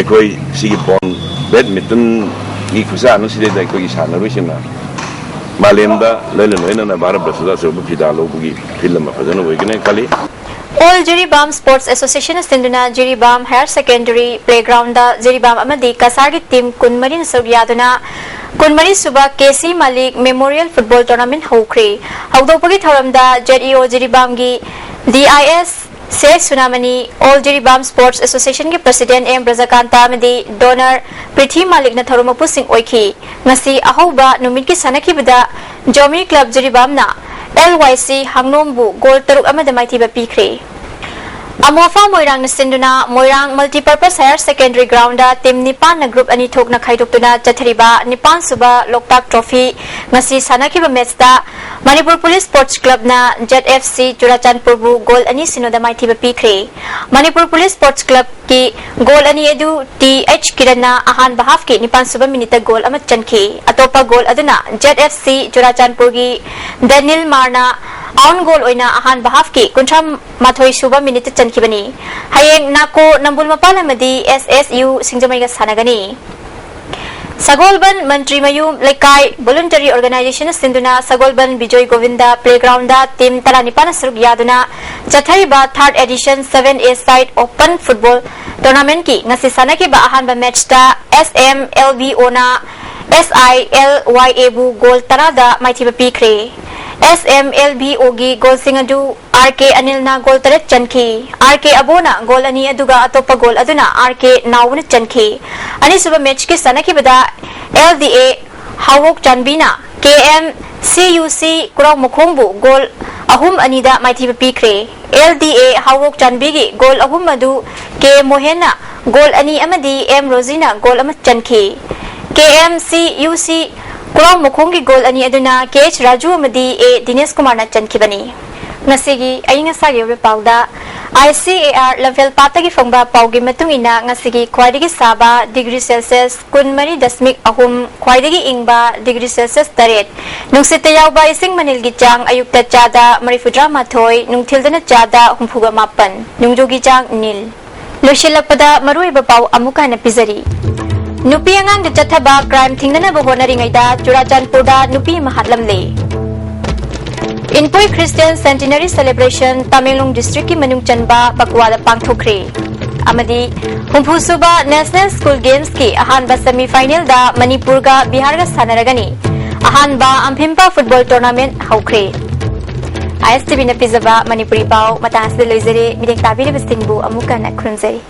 ꯑꯩꯈꯣꯏ ꯁꯤꯒꯤ ꯕꯣꯜ ꯕꯦꯗꯃꯤꯟꯇꯟꯒꯤ ꯈꯨꯠꯁꯥꯟꯅꯁꯤꯗꯩꯗ ꯑꯩꯈꯣꯏꯒꯤ ꯁꯥꯟꯅꯔꯣꯏꯁꯤꯡꯅ ꯃꯥꯂꯦꯝꯗ ꯂꯣꯏꯅ ꯂꯣꯏꯅꯅ ꯚꯥꯔꯠ ꯕꯔꯁꯗ ꯑꯆꯧꯕ ꯐꯤꯗꯥ ꯂꯧꯕꯒꯤ ꯐꯤꯜ ꯑꯃ ꯐꯖꯅ ꯑꯣꯏꯒꯅꯤ ꯈꯜꯂꯤ꯫ All ꯖꯤꯔꯤꯕꯥꯝ Sports Association ꯁꯤꯟꯗꯨꯅ ꯖꯤꯔꯤꯕꯥꯝ Higher Secondary Playgroundꯗ ꯖꯤꯔꯤꯕꯥꯝ ꯑꯃꯗꯤ ꯀꯁꯥꯔꯒꯤ ꯇꯤꯝ ꯀꯨꯟꯃꯔꯤꯅ ꯁꯔꯨꯛ ꯌꯥꯗꯨꯅ ꯀꯨꯟꯃꯔꯤ ꯁꯨꯕ ꯀꯦ ꯁꯤ ꯃꯥꯂꯤꯛ Memorial Football Tournament ꯍꯧꯈ꯭ꯔꯦ꯫ ꯍꯧꯗꯣꯛꯄꯒꯤ ꯊꯧꯔꯝꯗ ꯖꯦꯠ ꯏ ꯑꯣ ꯖꯤꯔꯤꯕꯥꯝꯒꯤ ꯗꯤ ꯑꯥꯏ ꯑꯦꯁ ꯁꯦ ꯁꯨꯅꯥꯃꯅꯤ, ꯑꯣꯜ ꯖꯤꯔꯤꯕꯥꯝ ꯁ꯭ꯄꯣꯔꯠꯁ ꯑꯦꯁꯣꯁꯤꯌꯦꯁꯟꯒꯤ ꯄ꯭ꯔꯁꯤꯗꯦꯟꯠ ꯑꯦꯝ ꯕ꯭ꯔꯖꯀꯥꯟꯇ ꯑꯃꯗꯤ ꯗꯣꯅꯔ ꯄ꯭ꯔꯤꯊꯤ ꯃꯥꯂꯤꯛꯅ ꯊꯧꯔꯝ ꯃꯄꯨꯁꯤꯡ ꯑꯣꯏꯈꯤ꯫ ꯉꯁꯤ ꯑꯍꯧꯕ ꯅꯨꯃꯤꯠꯀꯤ ꯁꯥꯟꯅꯈꯤꯕꯗ ꯖꯣꯃꯤ ꯀ꯭ꯂꯕ ꯖꯤꯔꯤꯕꯥꯝꯅ ꯑꯦꯜ ꯋꯥꯏ ꯁꯤ ꯍꯥꯡꯅꯣꯝꯕꯨ ꯒꯣꯜ ꯇꯔꯨꯛ ꯑꯃꯗ ꯃꯥꯏꯊꯤꯕ ꯄꯤꯈ꯭ꯔꯦ꯫ ꯑꯃꯣꯐꯥ ꯃꯣꯏꯔꯥꯡꯅ ꯁꯤꯟꯗꯨꯅ Moirang multipurpose higher secondary ground team ꯅꯤꯄꯥꯟꯅ ꯒ꯭ꯔꯨꯞ ꯑꯅꯤ ꯊꯣꯛꯅ ꯈꯥꯏꯗꯣꯛꯇꯨꯅ ꯆꯠꯊꯔꯤꯕ ꯅꯤꯄꯥꯟ ꯁꯨꯕ ꯂꯣꯛꯇꯥꯛ ꯇ꯭ꯔꯣꯐꯤ ꯉꯁꯤ ꯁꯥꯟꯅꯈꯤꯕ ꯃꯦꯆꯇ ꯃꯅꯤꯄꯨꯔ ꯄꯨꯂꯤꯁ ꯁ꯭ꯄꯣꯔꯠꯁ ꯀ꯭ꯂꯕꯅ ꯖꯦꯗ ꯑꯦꯐ ꯁꯤ ꯆꯨꯔꯥꯆꯥꯟꯄꯨꯔꯕꯨ ꯒꯣꯜ ꯑꯅꯤ ꯁꯤꯅꯣꯗ ꯃꯥꯏꯊꯤꯕ ꯄꯤꯈ꯭ꯔꯦ꯫ ꯃꯅꯤꯄꯨꯔ ꯄꯨꯂꯤꯁ ꯁ꯭ꯄꯣꯔꯠꯁ ꯀ꯭ꯂꯕꯀꯤ ꯒꯣꯜ ꯑꯅꯤ ꯑꯗꯨ ꯇꯤ ꯑꯩꯆ ꯀꯤꯔꯟꯅ ꯑꯍꯥꯟꯕ ꯍꯥꯐꯀꯤ ꯅꯤꯄꯥꯟ ꯁꯨꯕ ꯃꯤꯅꯤꯠꯇ ꯒꯣꯜ ꯑꯃ ꯆꯟꯈꯤ꯫ ꯑꯇꯣꯞꯄ ꯒꯣꯜ ꯑꯗꯨꯅ ꯖꯦꯗ ꯑꯦꯐ ꯁꯤ ꯆꯨꯔꯥꯆꯥꯟꯄꯨꯔꯒꯤ ꯗꯦꯅꯤꯜ ꯃꯥꯔꯅ ꯑꯥꯎꯟ ꯒꯣꯜ ꯑꯣꯏꯅ ꯑꯍꯥꯟꯕ ꯍꯥꯐꯀꯤ ꯀꯨꯟꯊ꯭ꯔꯥ ꯃꯥꯊꯣꯏ ꯁꯨꯕ ꯃꯤꯅꯤꯠꯇ ꯆꯟꯈꯤꯕꯅꯤ꯫ ꯍꯌꯦꯡ ꯅꯥꯀꯣ ꯅꯝꯕꯨꯜ ꯃꯄꯥꯜ ꯑꯃꯗꯤ ꯑꯦꯁ ꯑꯦꯁ ꯌꯨ ꯁꯤꯡꯖꯃꯩꯒ ꯁꯥꯟꯅꯒꯅꯤ꯫ ꯁꯒꯣꯜꯕꯟ ꯃꯟꯇ꯭ꯔꯤ ꯃꯌꯨꯝ ꯂꯩꯀꯥꯏ ꯚꯣꯂꯨꯟꯇꯔꯤ ꯑꯣꯔꯒꯅꯥꯏꯖꯦꯁꯟꯅ ꯁꯤꯟꯗꯨꯅ ꯁꯒꯣꯜꯕꯟ ꯕꯤꯖꯣꯏ ꯒꯣꯕꯤꯟꯗ ꯄ꯭ꯂꯦꯒ꯭ꯔꯥꯎꯟꯗ ꯇꯤꯝ ꯇꯔꯥꯅꯤꯄꯥꯟꯅ ꯁꯔꯨꯛ ꯌꯥꯗꯨꯅ ꯆꯠꯊꯔꯤꯕ ꯊꯥꯔꯠ ꯑꯦꯗꯤꯁꯟ ꯁꯚꯦꯟ ꯑꯦ ꯁꯥꯏꯠ ꯑꯣꯄꯟ ꯐꯨꯠꯕꯣꯜ ꯇꯣꯔꯅꯥꯃꯦꯟꯠꯀꯤ ꯉꯁꯤ ꯁꯥꯟꯅꯈꯤꯕ ꯑꯍꯥꯟꯕ ꯃꯦꯆꯇ ꯑꯦꯁ ꯑꯦꯝ ꯑꯦꯜ ꯕꯤ ꯑꯣꯅ ꯑꯦꯁ ꯑꯥꯏ ꯑꯦꯜ ꯋꯥꯏ ꯑꯦꯕꯨ ꯒꯣꯜ ꯇꯔꯥꯗ ꯃꯥꯏꯊꯤꯕ ꯄꯤꯈ꯭ꯔꯦ꯫ ꯑꯦꯁ ꯑꯦꯝ ꯑꯦꯜ ꯕꯤ ꯑꯣꯒꯤ ꯒꯣꯜꯁꯤꯡ ꯑꯗꯨ ꯑꯥꯔ ꯀꯦ ꯑꯅꯤꯜꯅ ꯒꯣꯜ ꯇꯔꯦꯠ ꯆꯟꯈꯤ꯫ ꯑꯥꯔ ꯀꯦ ꯑꯕꯣꯅ ꯒꯣꯜ ꯑꯅꯤ ꯑꯗꯨꯒ ꯑꯇꯣꯞꯄ ꯒꯣꯜ ꯑꯗꯨꯅ ꯑꯥꯔ ꯀꯦ ꯅꯥꯎꯕꯅ ꯆꯟꯈꯤ꯫ ꯑꯅꯤꯁꯨꯕ ꯃꯦꯆꯀꯤ ꯁꯥꯟꯅꯈꯤꯕꯗ ꯑꯦꯜ ꯗꯤ ꯑꯦ ꯍꯥꯎꯋꯣꯛ ꯆꯥꯟꯕꯤꯅ ꯀꯦ ꯑꯦꯝ ꯁꯤ ꯌꯨ ꯁꯤ ꯀꯨꯔꯥꯎꯃꯈꯣꯡꯕꯨ ꯒꯣꯜ ꯑꯍꯨꯝ ꯑꯅꯤꯗ ꯃꯥꯏꯊꯤꯕ ꯄꯤꯈ꯭ꯔꯦ꯫ ꯑꯦꯜ ꯗꯤ ꯑꯦ ꯍꯥꯎꯋꯣꯛ ꯆꯥꯟꯕꯤꯒꯤ ꯒꯣꯜ ꯑꯍꯨꯝ ꯑꯗꯨ ꯀꯦ ꯃꯣꯍꯦꯟꯅ ꯒꯣꯜ ꯑꯅꯤ ꯑꯃꯗꯤ ꯑꯦꯝ ꯔꯣꯖꯤꯅ ꯒꯣꯜ ꯑꯃ ꯆꯟꯈꯤ꯫ ꯀꯦ ꯑꯦꯝ ꯁꯤ ꯌꯨ ꯁꯤ ꯀꯨꯔꯥꯎꯃꯈꯣꯡꯒꯤ ꯒꯣꯜ ꯑꯅꯤ ꯑꯗꯨꯅ ꯀꯦ ꯑꯩꯆ ꯔꯥꯖꯨ ꯑꯃꯗꯤ ꯑꯦ ꯗꯤꯅꯦꯁ ꯀꯨꯃꯥꯔꯅ ꯆꯟꯈꯤꯕꯅꯤ꯫ ꯉꯁꯤꯒꯤ ꯑꯏꯪ ꯑꯁꯥꯒꯤ ꯑꯣꯏꯕ ꯄꯥꯎꯗ, ꯑꯥꯏ ꯁꯤ ꯑꯦ ꯑꯥꯔ ꯂꯝꯐꯦꯜ ꯄꯥꯠꯇꯒꯤ ꯐꯪꯕ ꯄꯥꯎꯒꯤ ꯃꯇꯨꯡ ꯏꯟꯅ ꯉꯁꯤꯒꯤ ꯈ꯭ꯋꯥꯏꯗꯒꯤ ꯁꯥꯕ ꯗꯤꯒ꯭ꯔꯤ ꯁꯦꯜꯁꯤꯌꯁ ꯀꯨꯟꯃꯔꯤ ꯗꯁꯃꯤꯛ ꯑꯍꯨꯝ, ꯈ꯭ꯋꯥꯏꯗꯒꯤ ꯏꯪꯕ ꯗꯤꯒ꯭ꯔꯤ ꯁꯦꯜꯁꯤꯌꯁ ꯇꯔꯦꯠ, ꯅꯨꯡꯁꯤꯠꯇ ꯌꯥꯎꯕ ꯏꯁꯤꯡ ꯃꯅꯤꯜꯒꯤ ꯆꯥꯡ ꯑꯌꯨꯛꯇ ꯆꯥꯗ ꯃꯔꯤꯐꯨꯇꯔꯥ ꯃꯥꯊꯣꯏ, ꯅꯨꯡꯊꯤꯜꯗꯅ ꯆꯥꯗ ꯍꯨꯝꯐꯨꯒ ꯃꯥꯄꯟ, ꯅꯣꯡꯖꯨꯒꯤ ꯆꯥꯡ ꯅꯤꯜ꯫ ꯂꯣꯏꯁꯤꯜꯂꯛꯄꯗ ꯃꯔꯨꯑꯣꯏꯕ ꯄꯥꯎ ꯑꯃꯨꯛ ꯍꯟꯅ ꯄꯤꯖꯔꯤ꯫ ꯅꯨꯄꯤ ꯑꯉꯥꯡꯗ ꯆꯠꯊꯕ ꯀ꯭ꯔꯥꯏꯝ ꯊꯤꯡꯅꯅꯕ ꯍꯣꯠꯅꯔꯤꯉꯩꯗ ꯆꯨꯔꯥꯆꯥꯟꯄꯨꯔꯗ ꯅꯨꯄꯤ ꯑꯃ ꯍꯥꯠꯂꯝꯂꯦ꯫ ꯏꯟꯄꯣꯏ ꯈ꯭ꯔꯤꯁꯇꯤꯌꯟ ꯁꯦꯟꯇꯤꯅꯔꯤ ꯁꯦꯂꯦꯕ꯭ꯔꯦꯁꯟ ꯇꯃꯦꯡꯂꯣꯡ ꯗꯤꯁꯇ꯭ꯔꯤꯛꯀꯤ ꯃꯅꯨꯡ ꯆꯟꯕ ꯕꯛꯋꯥꯗ ꯄꯥꯡꯊꯣꯛꯈ꯭ꯔꯦ꯫ ꯑꯃꯗꯤ ꯍꯨꯝꯐꯨꯁꯨꯕ ꯅꯦꯁꯅꯦꯜ ꯁ꯭ꯀꯨꯜ ꯒꯦꯝꯁꯀꯤ ꯑꯍꯥꯟꯕ ꯁꯦꯃꯤ ꯐꯥꯏꯅꯦꯜꯗ ꯃꯅꯤꯄꯨꯔꯒ ꯕꯤꯍꯥꯔꯒ ꯁꯥꯟꯅꯔꯒꯅꯤ꯫ ꯑꯍꯥꯟꯕ ꯑꯝꯐꯤꯝꯄꯥ ꯐꯨꯠꯕꯣꯜ ꯇꯣꯔꯅꯥꯃꯦꯟꯠ ꯍꯧꯈ꯭ꯔꯦ꯫ ꯑꯥꯏ ꯑꯦꯁ ꯇꯤ ꯚꯤꯅ ꯄꯤꯖꯕ ꯃꯅꯤꯄꯨꯔꯤ ꯄꯥꯎ ꯃꯇꯥꯡ ꯑꯁꯤꯗ ꯂꯣꯏꯖꯔꯦ꯫ ꯃꯤꯠꯌꯦꯡ ꯇꯥꯕꯤꯔꯤꯕꯁꯤꯡꯕꯨ ꯑꯃꯨꯛ ꯍꯟꯅ ꯈꯨꯔꯨꯝꯖꯔꯤ꯫